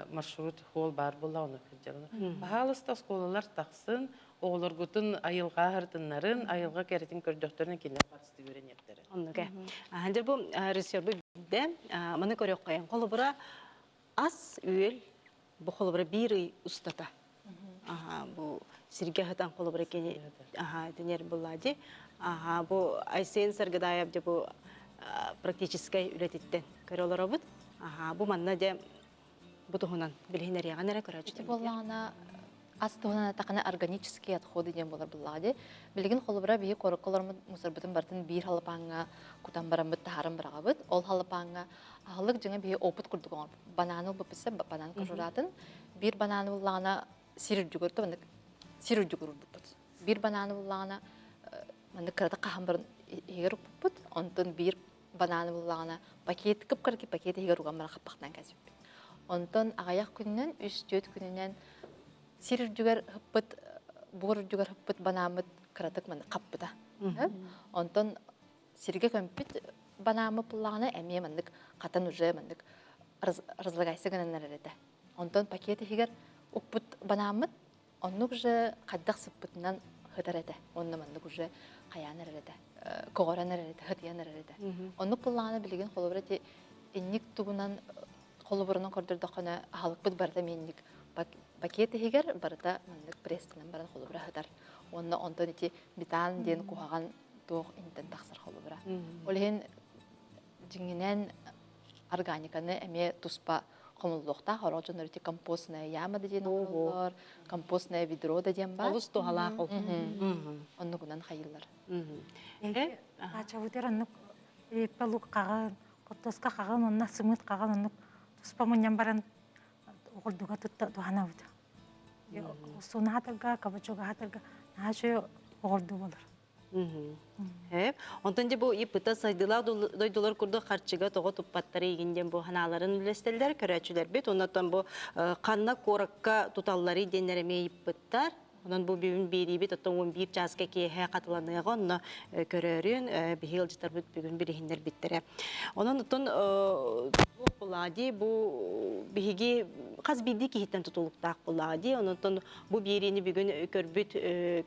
маршрут холл баар буолла ону сылдьабын. Баһаалыста оскуолалар тахсын, оҕолоргутун айылҕа аһыртыннарын, айылҕа кэрэтин көрдөхтөрүнэ кинилэр харыстыы үөрэниэхтэрэ. Оннук ээ. Дьэ бу режиссербут билдэ. Маны көрүөххэйин. Холобура ас үөл бу холобура биир ый устата. Бу сиргэ сытан холобура кини тинер буллади. Бу Айсен Саргыдаев дьэ бу практическай үлэтиттэн көрө олоробут. Бу манна дьэ бу туһунан билиһинэриэҕин эрэ көрөөччү. Ити буоллаҕына ас туһунан эттэххинэ органические отходы диэн буолар буоллаҕа дии. Билигин холобура биһи куоракка олороммут мусорбытын барытын биир халапааҥҥа кутан бараммыт таһааран быраҕабыт. Ол халапааҥҥа аһылык дьиҥэ биһи опыт курдук оҥорбут. Банааны ылбыппыт банан кожуратын. Биир банааны буллаҕына сир үрдүгэр маннык сир үрдүгэр урбуппут. Биир банааны буллаҕына маннык кыратык хаһан баран иһигэр укпуппут. Онтон биир банааны буллаҕына пакет кып-кыракый пакет иһигэр уган баран хаппахтаан кэсиппит. Онтон аҕыйах күнүнэн, үс-түөрт күнүнэн сир үрдүгэр ыппыт, буор үрдүгэр ыппыт банааммыт кыратык маннык хаппыта. Онтон сиргэ көмпүт банааммыт буллаҕына эмиэ маннык хатан уже маннык разлагайся гынан эрэр этэ. Онтон пакет иһигэр укпут банааммыт оннук уже хайдах сыппытынан сытар этэ. Онно маннык уже хайаан эрэр этэ, көҕөрөн эрэр этэ, сытыйан эрэр этэ. Оннук буллаҕына билигин холобура ити инник тугунан холобурунан көрдөрдөххүнэ аһылыкпыт барыта миинник пакет иһигэр барыта маннык пресстэнэн баран холобура сытар. Уонна онтон ити метан диэн куһаҕан туох интэн тахсар холобура. Ол иһин дьиҥинэн органиканы эмиэ туспа хомуллуохтаах орох дьоннор ити компостная яма да диэн оҥороллор, компостное ведро да диэн баар. Олус туһалаах ол. Оннугунан хайыллар. Ачабытыр оннук реппе лук хаҕын, хортуоска хаҕын, онно сымыыт хаҕын оннук туспа мунньан баран оҕурдуга тутта туһанабыт. Суна хатырга, кабачога хатырга наһаа үчүгэй оҕурду болар. Онтон дьэ бу ИПТ сайдыылаах дойдулар курдук харчыга тоҕо туппаттары игин диэн бу ханааларын үллэстэллэр көрөөччүлэрбит. Оннотон бу ханна куоракка туталлары диэннэр эмиэ ыйыппыттар. Онон бу бүгүн биэриибит оттон 11 чааска киэһэ хатыланыаҕа онно көрөөрүн биһи ыалдьыттарбыт бүгүн билиһиннэрбиттэрэ. Онон оттон туох булаа дии бу биһиги хас биирдии киһиттэн тутулуктаах булаа дии. Онон Бу биэриини бүгүн көрбүт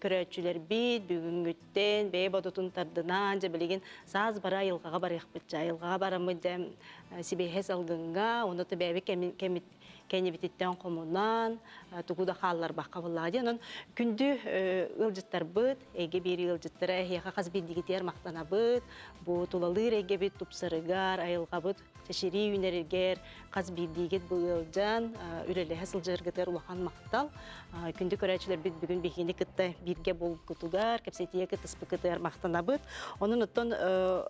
көрөөччүлэрбит бүгүҥҥүттэн бэйэ бодотун тардынан, дьэ билигин саас бары айылҕаҕа барыахпыт дьэ айылҕаҕа бараммыт дьэ сибиэһэ салгыҥҥа уонна то бэйэбит кэннибититтэн хомунан тугу да хаалларбакка буоллаҕа дии. Онон күндү ыалдьыттарбыт, эйгэ биэрии ыалдьыттара эһиэхэ хас биирдигитигэр махтанабыт. Бу тулалыыр эйгэбит тупсарыгар, айылҕабыт чэчирии үүнэригэр хас биирдиигит бу ыалдьан үлэлэһэ сылдьаргытыгар улахан махтал. Күндү көрөөччүлэрбит бүгүн биһигини кытта бииргэ буолбуккутугар, кэпсэтиигэ кыттыспыккытыгар махтанабыт. Онон оттон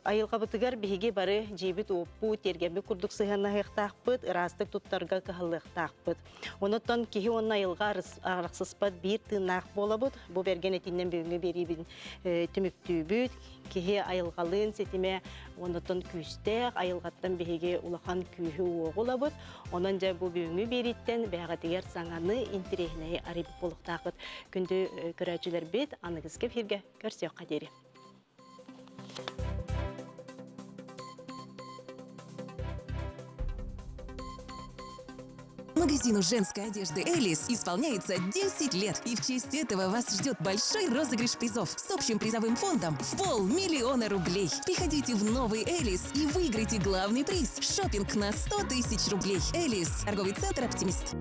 айылҕабытыгар биһиги бары дьиэбит уоппут, тиэргэммит курдук сыһыаннаһыахтаахпыт, ыраастык туттарга кыһаллыахтаахпыт. Онон киһи уонна айылҕа арахсыспат биир тыыннаах буолабыт. Бу бэргэн этиннэн бүгүҥҥү биэриибин түмүктүүбүт. Киһи айылҕалыын ситимэ оннуттан күүстээх, айылҕаттан биһиги улахан күүһү-уоҕу ылабыт. Онон дьэ бу бүгүҥҥү биэрииттэн бэйэҕитигэр саҥаны, интэриэһинэйи арыйбыт буолуохтааххыт. Күндү көрөөччүлэрбит, аныгыскы эфиргэ көрсүөххэ диэри. Магазину женской одежды «Элис» исполняется 10 лет. И в честь этого вас ждет большой розыгрыш призов с общим призовым фондом в полмиллиона рублей. Приходите в новый «Элис» и выиграйте главный приз – шопинг на 100 тысяч рублей. «Элис» – торговый центр «Оптимист».